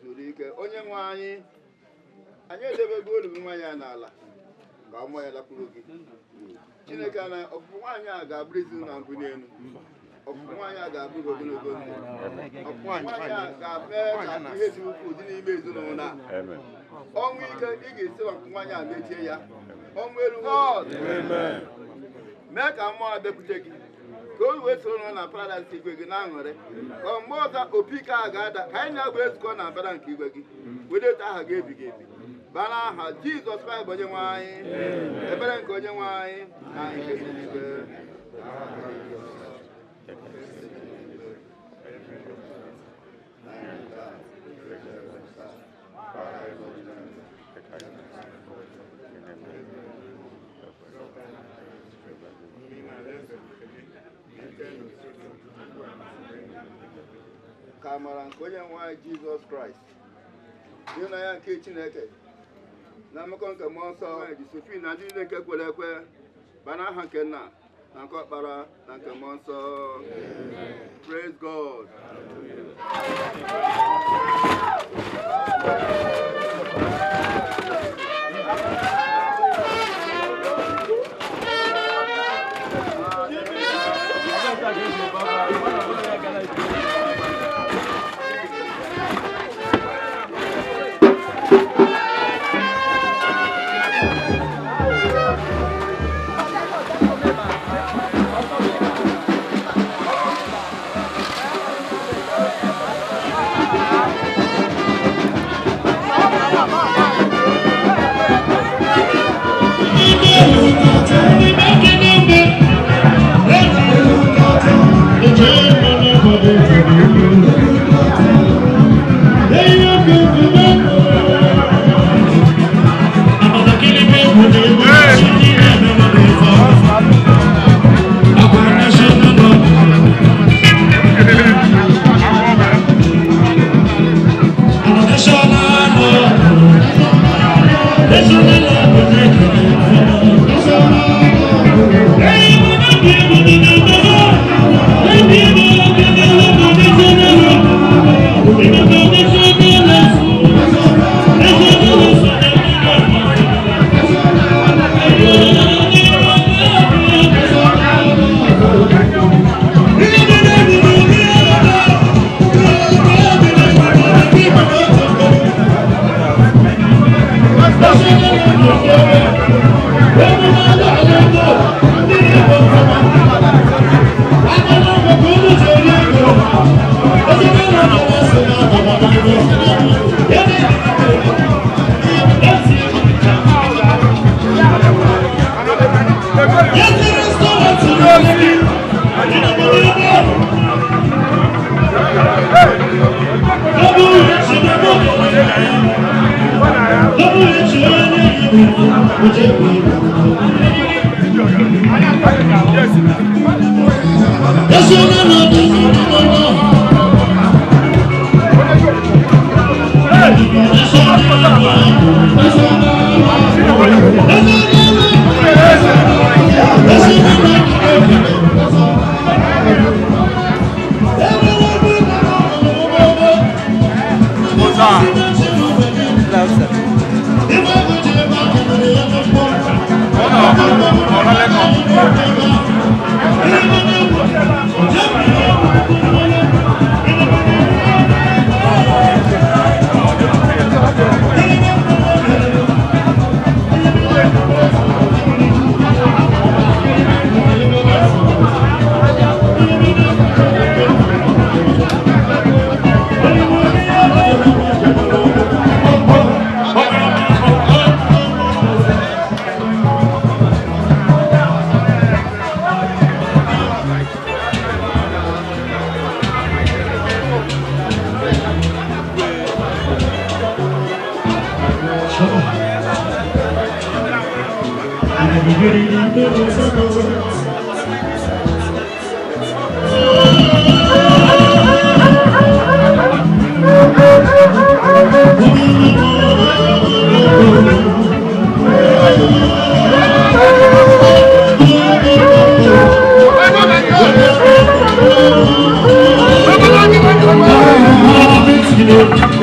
zuru ike. Onye nwe anyị, anyị edebego olulu nwaanyị a n'ala ka mmụọ ya lakwuru gị. Chineke na ọpụpụ nwaanyị a ga-abụrụ ezinụlọ na mbụ n'elu. Ọpụpụ nwaanyị a ga-abụ gị ogologo ndụ. Ọpụpụ nwaanyị a ga-eme ka ihe dị ukwuu dị n'ime ezinụlọ a. Ọnwụ ike ị ga-esi ọpụpụ nwaanyị a mechie ya. Ọnwụ elu mee ka mmụọ bịakwute gị ka o wee soro nọ na paradaịs igwe gị na-aṅụrị, ka mgbe ọzọ opi ike a ga-ada ka anyị na-agba ezukọ na mbara nke igwe gị, wedata aha gị ebighị ebi baa n'aha Jizọs Kraịst bụ onye nwe anyị. Ebere nke onye nwe anyị na nke eluigwe. Ka amara nke onye nwe anyị Jizọs Kraịst, ịhụnanya nke Chineke na mmekọ nke mmụọ nsọ ji Sofi na ndị niile nke kwere ekwe ba n'aha nke nna na nke ọkpara na nke mmụọ nsọ. Praise God.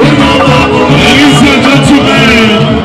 Ladies and gentlemen,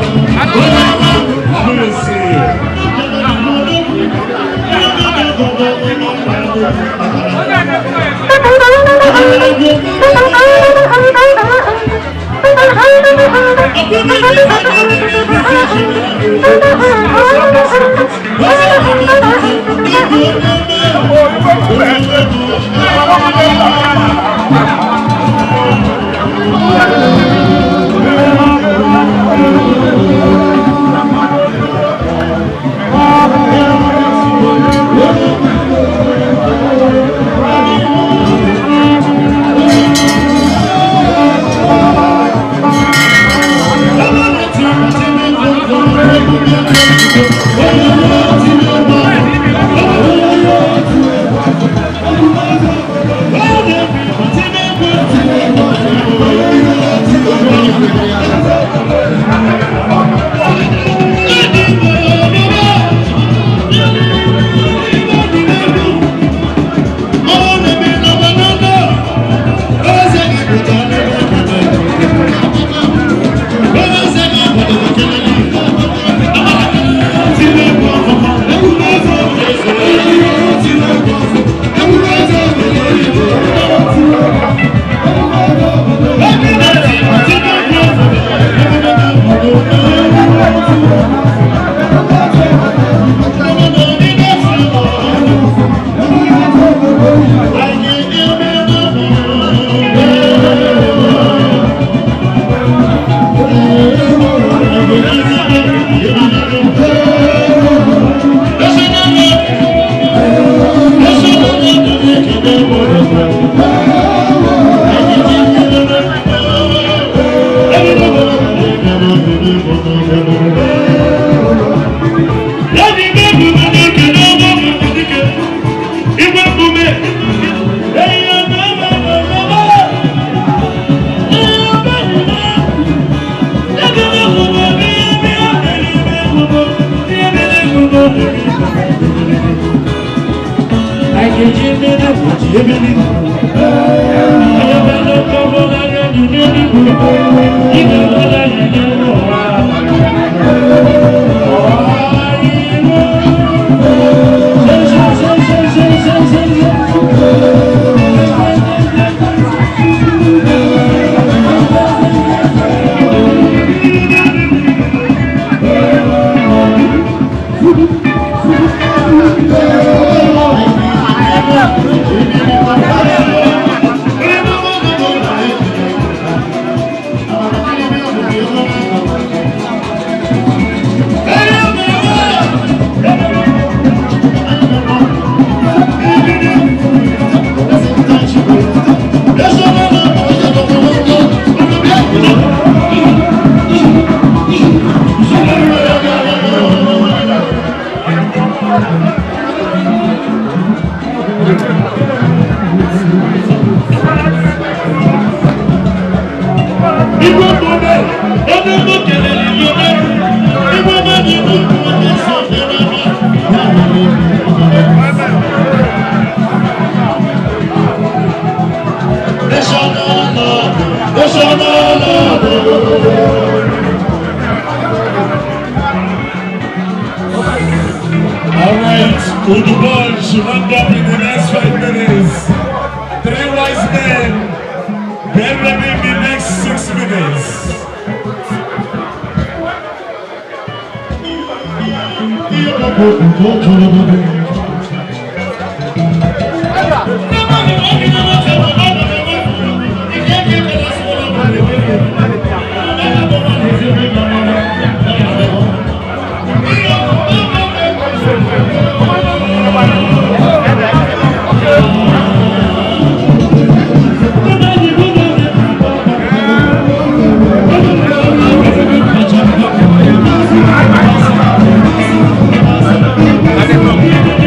All right, Udubol should round up in the next 5 minutes. Three wise men, get ready in the next 6 minutes. Thank you.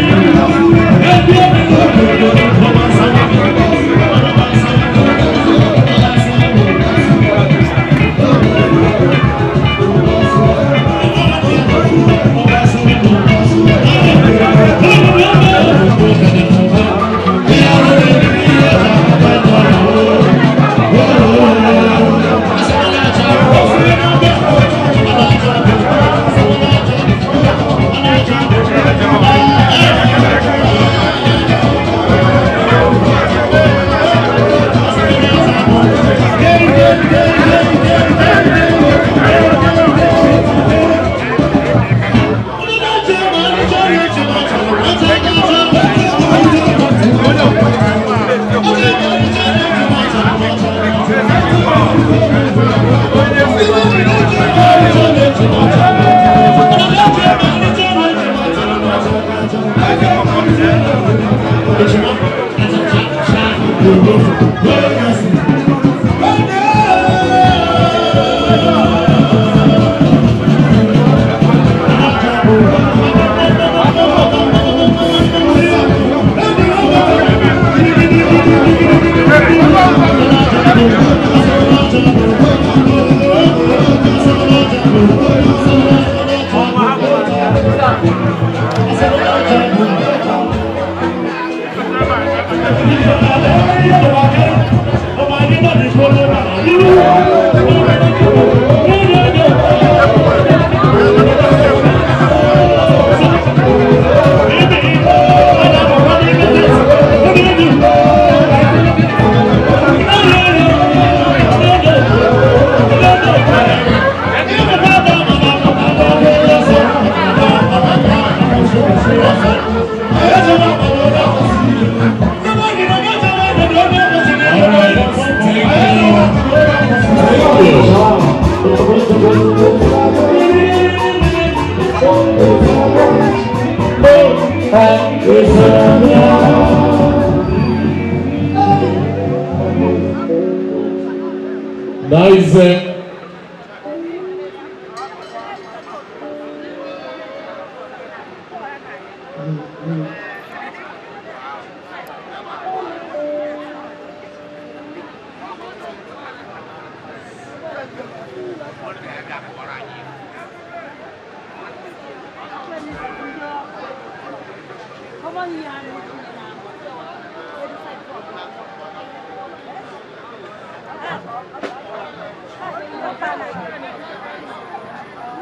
Nice.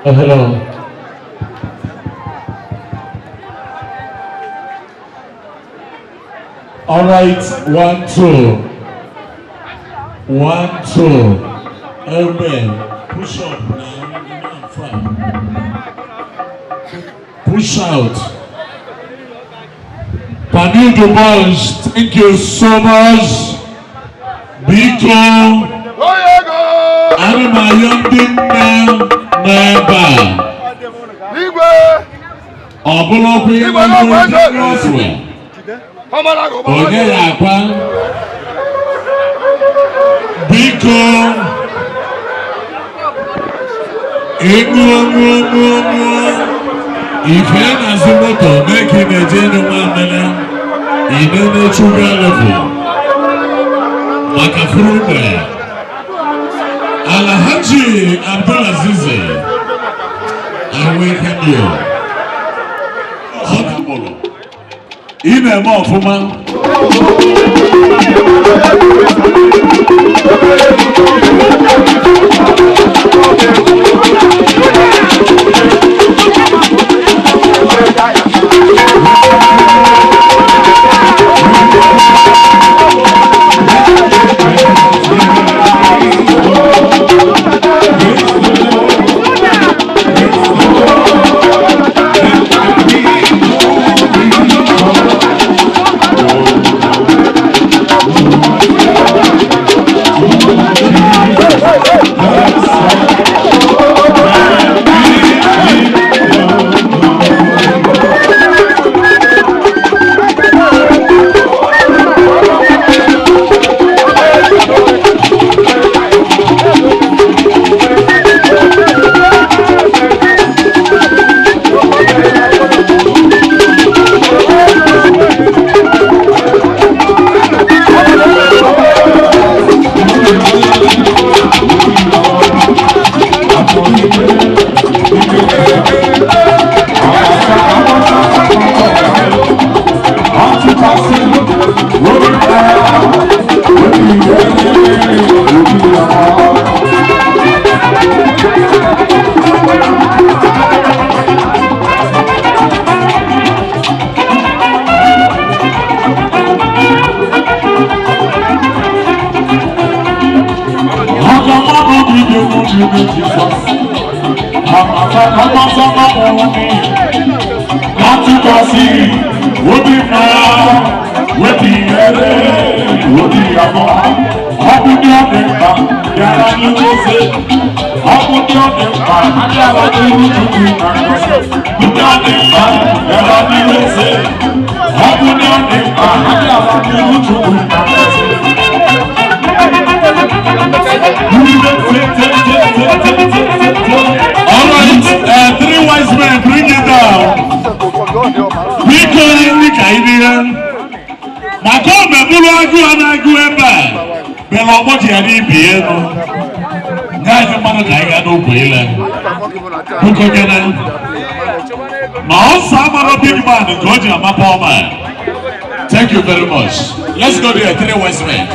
Oh, hello. All right, 1, 2. 1, 2. Amen. Push up now. You know I'm far. Push out. Panu Dubois, thank you so much. Biko. Ana m ayọ ndị nne n'ebe a. Ọ bụrụkwa ihe ndị ọsụwa. Onye ya akwa. Biko. Ịṅụọ ṅụọ ṅụọ ṅụọ. Ife na-azụ moto mee ka ị na-eje ịnụ mamịrị. Ị nene shuga level. Maka furu Alhaji Abdulaziz, I welcome you. Ị na-eme ọfụma. All right, three wise men, bring it down. Biko ndị ka ibi ha. Maka ọ mebụrụ agụụ a na-agụ ebe a, bịara ọgbọ ji ya n'ibi elu. Nye anyị mmanụ ka anyị gaa n'ogwe ile. Biko gịnị? Ma ọsọ amara big man nke o ji amapa ọma. Thank you very much. Let's go there, three wise men.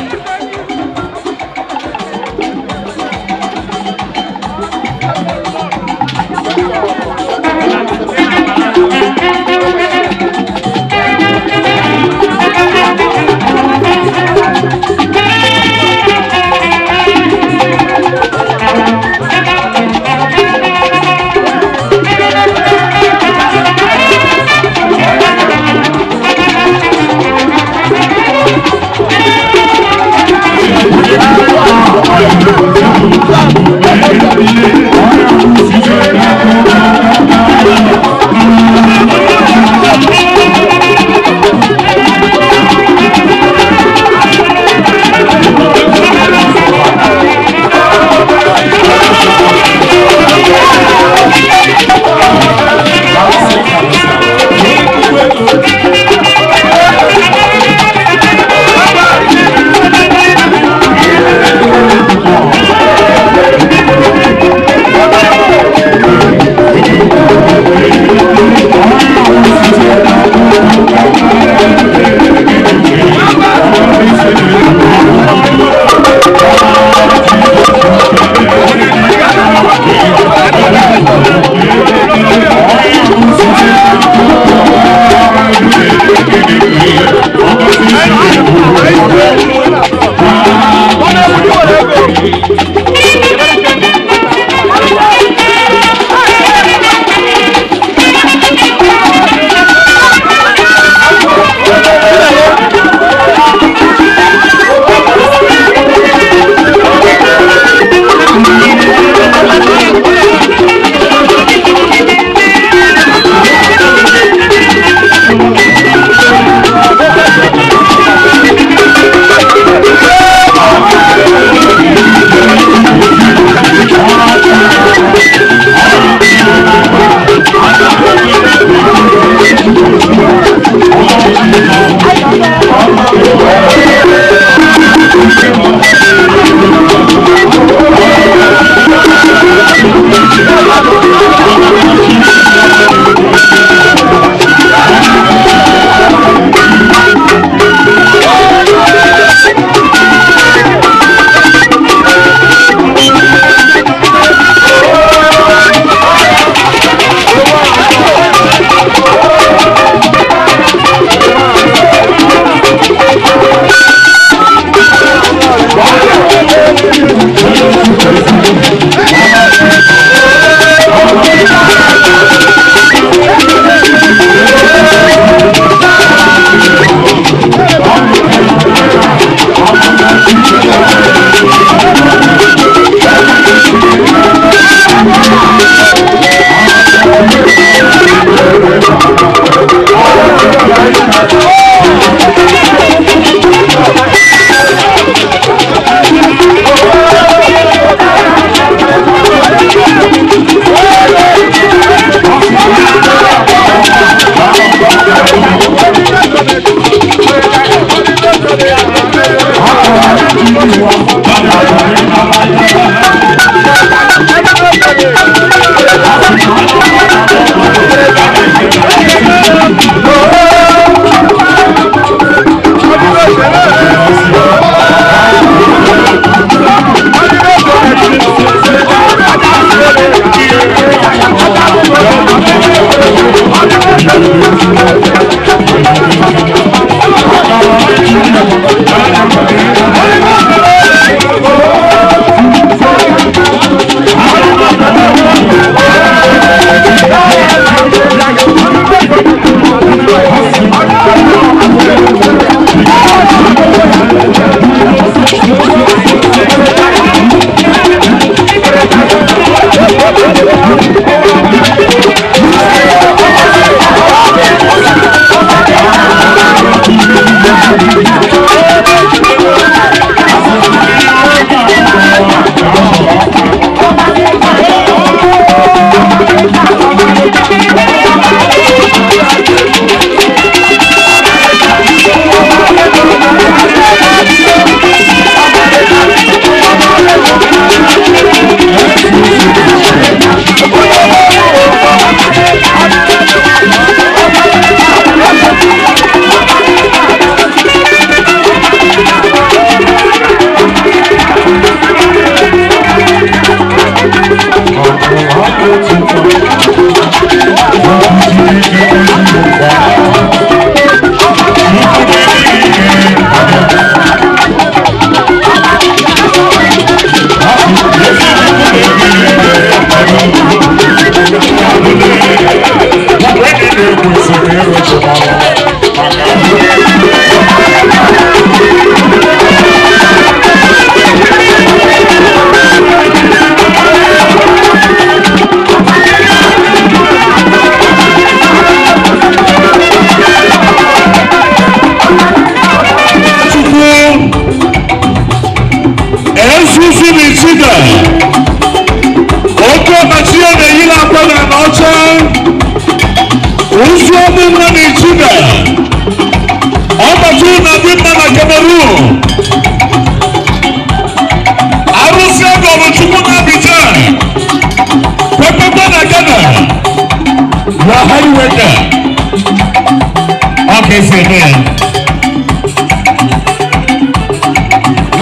Eke esi eme ya.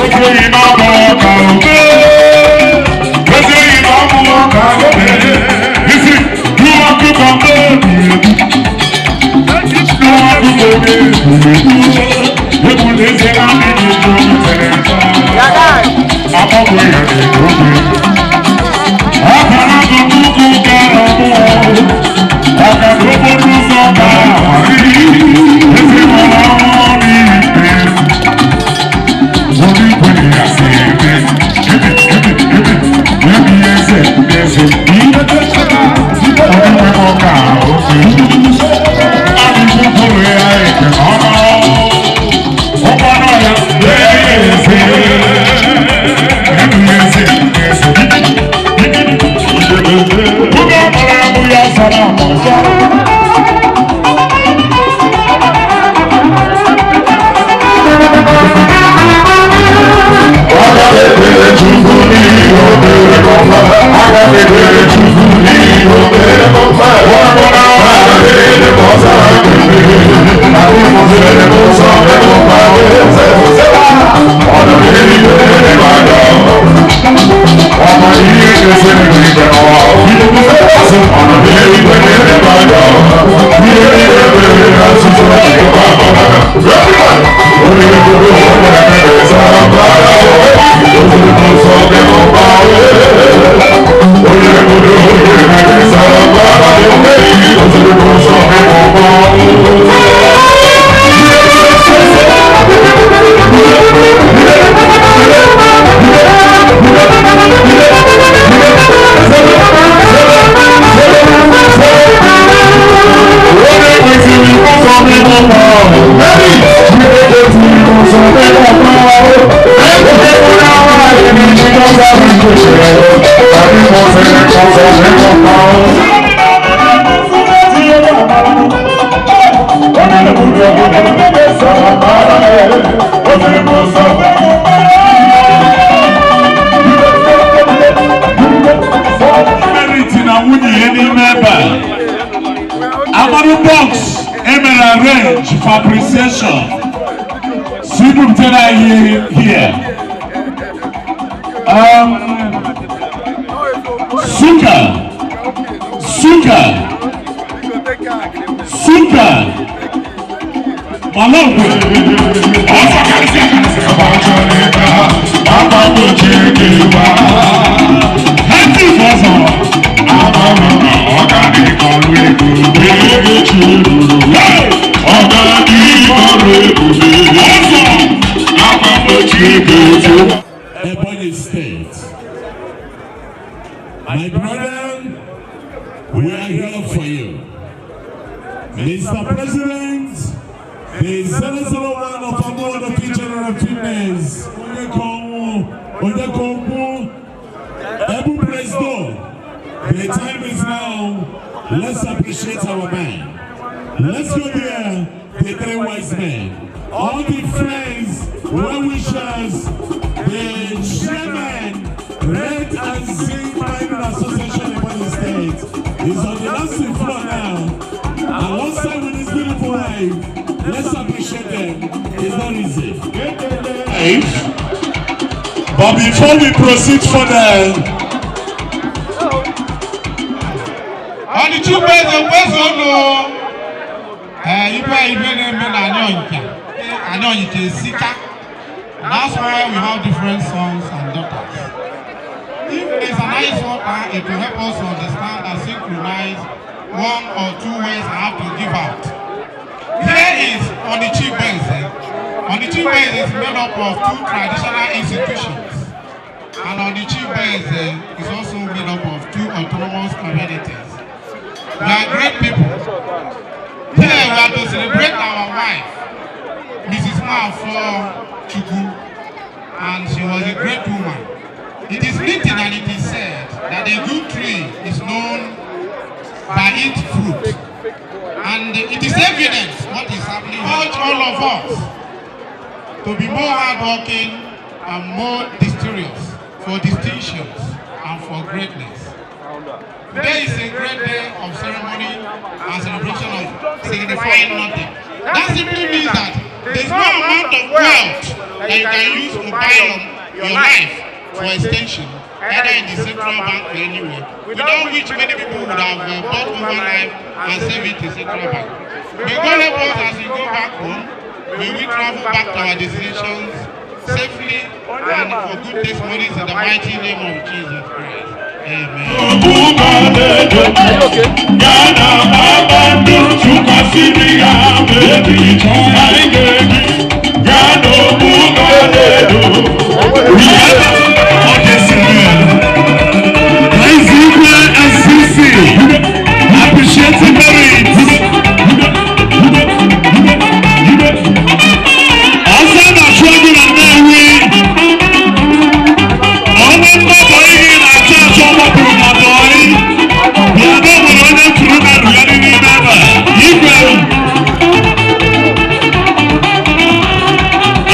Okenye na-amụ ọka obe. Okenye na-amụ ọka obe. Isi nwa akụkọ mmebi egwu. Nwa akụkọ mmebi egwu. Egwu n'eze na-adịghị eju tere nta. Akpọkọ ya na-egwu. Akara nnukwu gara mmụọ. Ọka n'okporo ụzọ ga-ahari. Ezi nwere ọrụ n'ikpe. Onígbè àti ẹgbẹ́. Ebe ebe ebe. Ebi eze eze. Onígbè ọkà òkè. Arúgbó kúrò ya ètè ọ̀nà. Ọkọ náà ya eze. Ebi eze eze. Oge ọmọlá mú ya sọ̀rọ̀ àmọ̀ sọ̀rọ̀. Merit na nwunye ya n'ime ebe a. Amadu box emere arrange for appreciation. Si butere anyị here. Suka, Suka, Suka, Malogwe. Ọsọ karịsịa karịsịa Happy Bọsọ. Ebonyi State. My brother, we are here for you. Mr. President, the 001 of Amodo General Fitness, Onyekonwu, Ebu President, the time is now. Let's appreciate our man. Let's go there, the three wise men. All the friends, well-wishers, the chairman, Red and Zinc Mining Association in Ebonyi State, is on the dancing floor now. Alongside with his beautiful wife, let's appreciate them. It's not easy. But before we proceed further, Ọdịchukwu eze mgbezo ibe ibe na-eme na anyị Ọnịcha esika. That's why we have different sons and daughters. If it's a nice water, it will help us to understand and synchronize one or two words I have to give out. Here is Onichi-Igboeze. Onichi-Igboeze is made up of two traditional institutions. And Onichi-Igboeze is also made up of two autonomous communities. We are great people. Here we are to celebrate our wife, Mrs. Nwafor Chukwu, and she was a great woman. It is written and it is said that a good tree is known by its fruit. And it is evident what is happening. I urge all of us to be more hardworking and more industrious for distinctions and for greatness. Today is a great day of ceremony and celebration of signifying nothing. That simply means that there's no amount of wealth that you can use to buy your life for extension, either in the central bank or anywhere, without which many people would have bought over life and saved it in central bank. May God help us as we go back home. May we travel back to our destinations safely and for good testimonies in the mighty name of Jesus Christ. Amen. Appreciating merit. Ọsọ na-achụ ego na Nnewi. Onye mgbapụ ihe na-achọ achọ gbapụrụ na Bọyị. Bịa na o nwere onye tụrụ na rugharị n'ime ebe a. Igwe.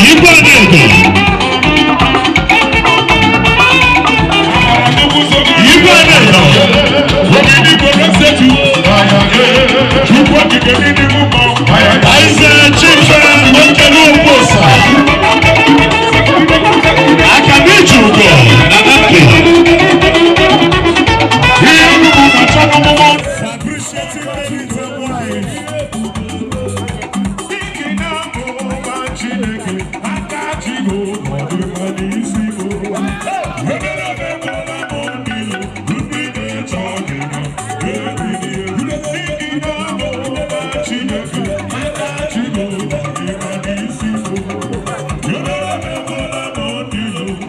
Igwe Anaedo. Igwe Anaedo. Isaac Chife Okelu Okposa. Akadiji Ugo na Nnamdi.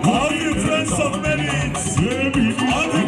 All you friends of merits, all the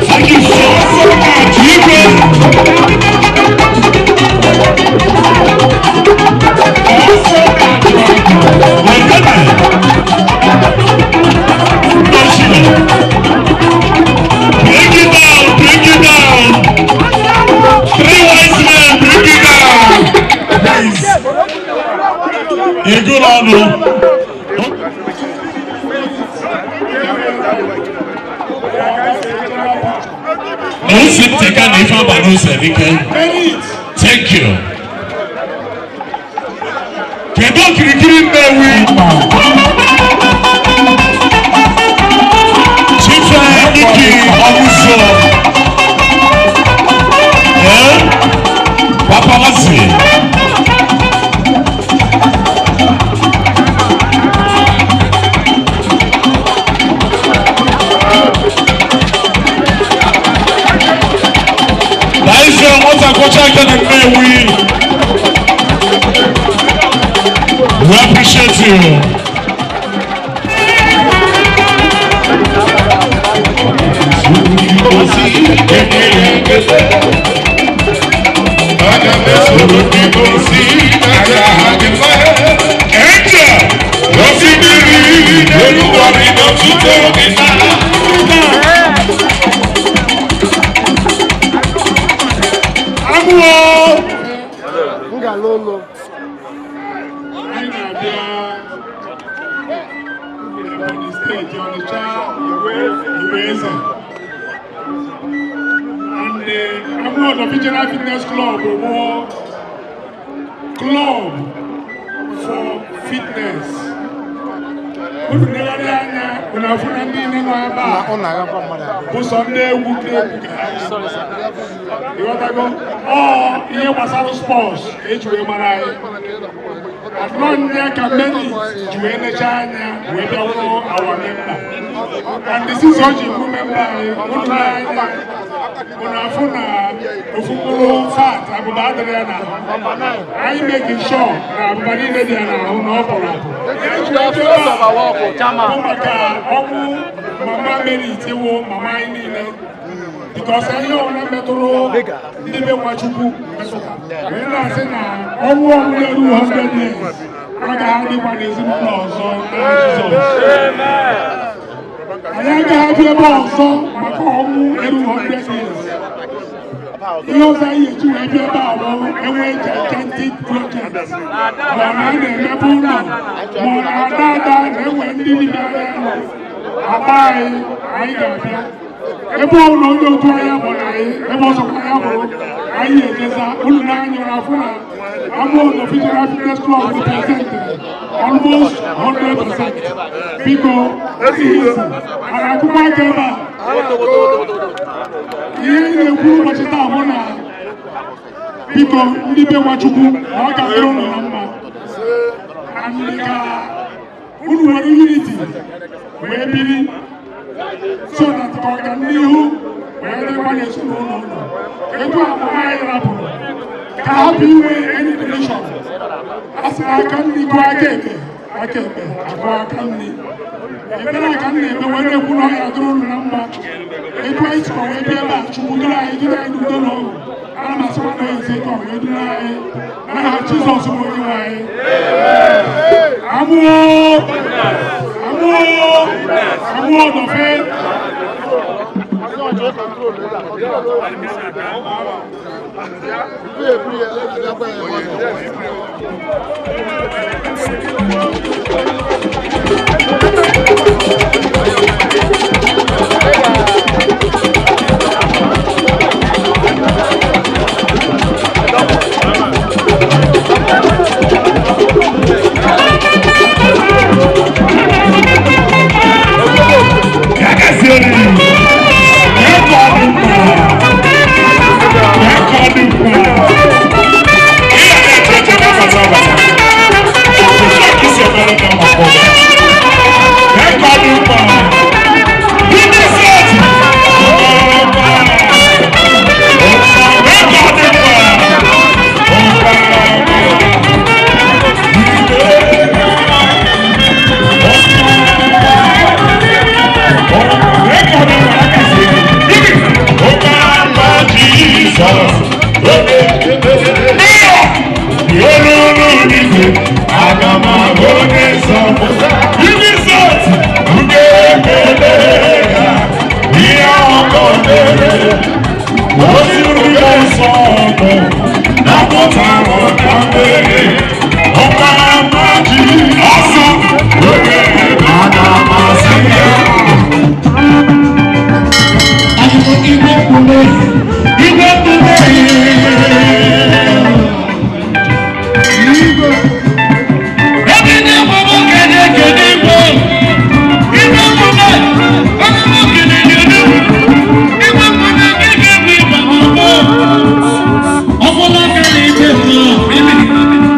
Thank you so much. You Bring it down, bring it down. Three wise men, bring it down. Please. You good on. Na osi m teka na ife aba n'ụzọ erike. Thank you. Kedu okirikiri Nnewi? Chief Ike Ọmụzọ. Eh? Paparazzi. Laịsị nwata kwọcha aka na Nnewi. We appreciate you. M ga-ala ụlọ. Anyị na-abịa Ebonyi Steeti, Ọnịcha, Igwe Eze. And the Amuwo General Fitness Club bụ club for fitness. Unu negharị anya, unu afụ na ndị niile nọ ebe a bụ sọ ndị egwu, ndị egwu ka ha ji. Ịghọtago? Ọ ihe gbasara sports ka eji wee mara anyị. Atụrụ ndị ka many ji wee nechaa anya wee bịa wụrụ our member. And the season o ji bụrụ member anyị, unu anya, unu afụ na ofu mkpụrụ fat abụba adịrị ya n'ahụ. Anyị making sure na abụba niile dị ya n'ahụ na ọ pụrụ apụ. Ihe eji wee bịa ebe a bụ maka ọnwụ mama Merit, wụ mama anyị niile. Because ihe ọbụla metụrụ ndị be Nwachukwu metụta. Wee na-asị na ọnwụ ọbụla eru 100 years agaghị adịkwa n'ezinụlọ ọzọ na Jizọs. Anyị agaghị abịa ebe ọzọ maka ọnwụ eru 100 years. Ihe ọzọ anyị eji wee bịa ebe a bụ enwe gigantic project, ma na a na-emepe ụlọ, ma ọ na-ada ada na-enwe ndị dibịa anya agba anyị, anyị ga-abịa. Ebe ọbụla onye otu anyị gbara anyị, ebe ọzọkwa ya bụrụ, anyị ejeza. Unu na-anya afụ na Amuwo General Fitness Club represent almost 100%. Biko, isi a na-akụkọ aka ebe a. Ihe anyị na-ekwu ụbọchị taa bụ na biko, ndị be Nwachukwu, na ọ ga-adịrị unu na mma. And ka unu nwere unity wee biri so that ka ọganihu wee dịkwa n'ezinụlọ unu. Etu a anyị rapụrụ ka hapụ inwe any division. A sị na aka nri gụọ aka ekpe, aka ekpe agụọ aka nri. Ekpere a ka m na-eme wee na-ekwu na ọ ya dịrị unu na mma. Etu anyị sikwa wee bịa ebe a, Chukwu duru anyị, duru anyị n'udo na ọṅụ. Ana m asịkwa na eze ka ọ wee duru anyị n'aha Jizọs bụ onye nwe anyị. Amụọ, amụọ, amụọ nọfe. Igwe mmume. Ebe ndị agbaba kene ekene igwe. Igwe mmume. Onye nwoke na-enye odogwu. Igwe mmume gịnị bụ ịgba ọgbọ. Ọfọlọ kere ike mmụọ.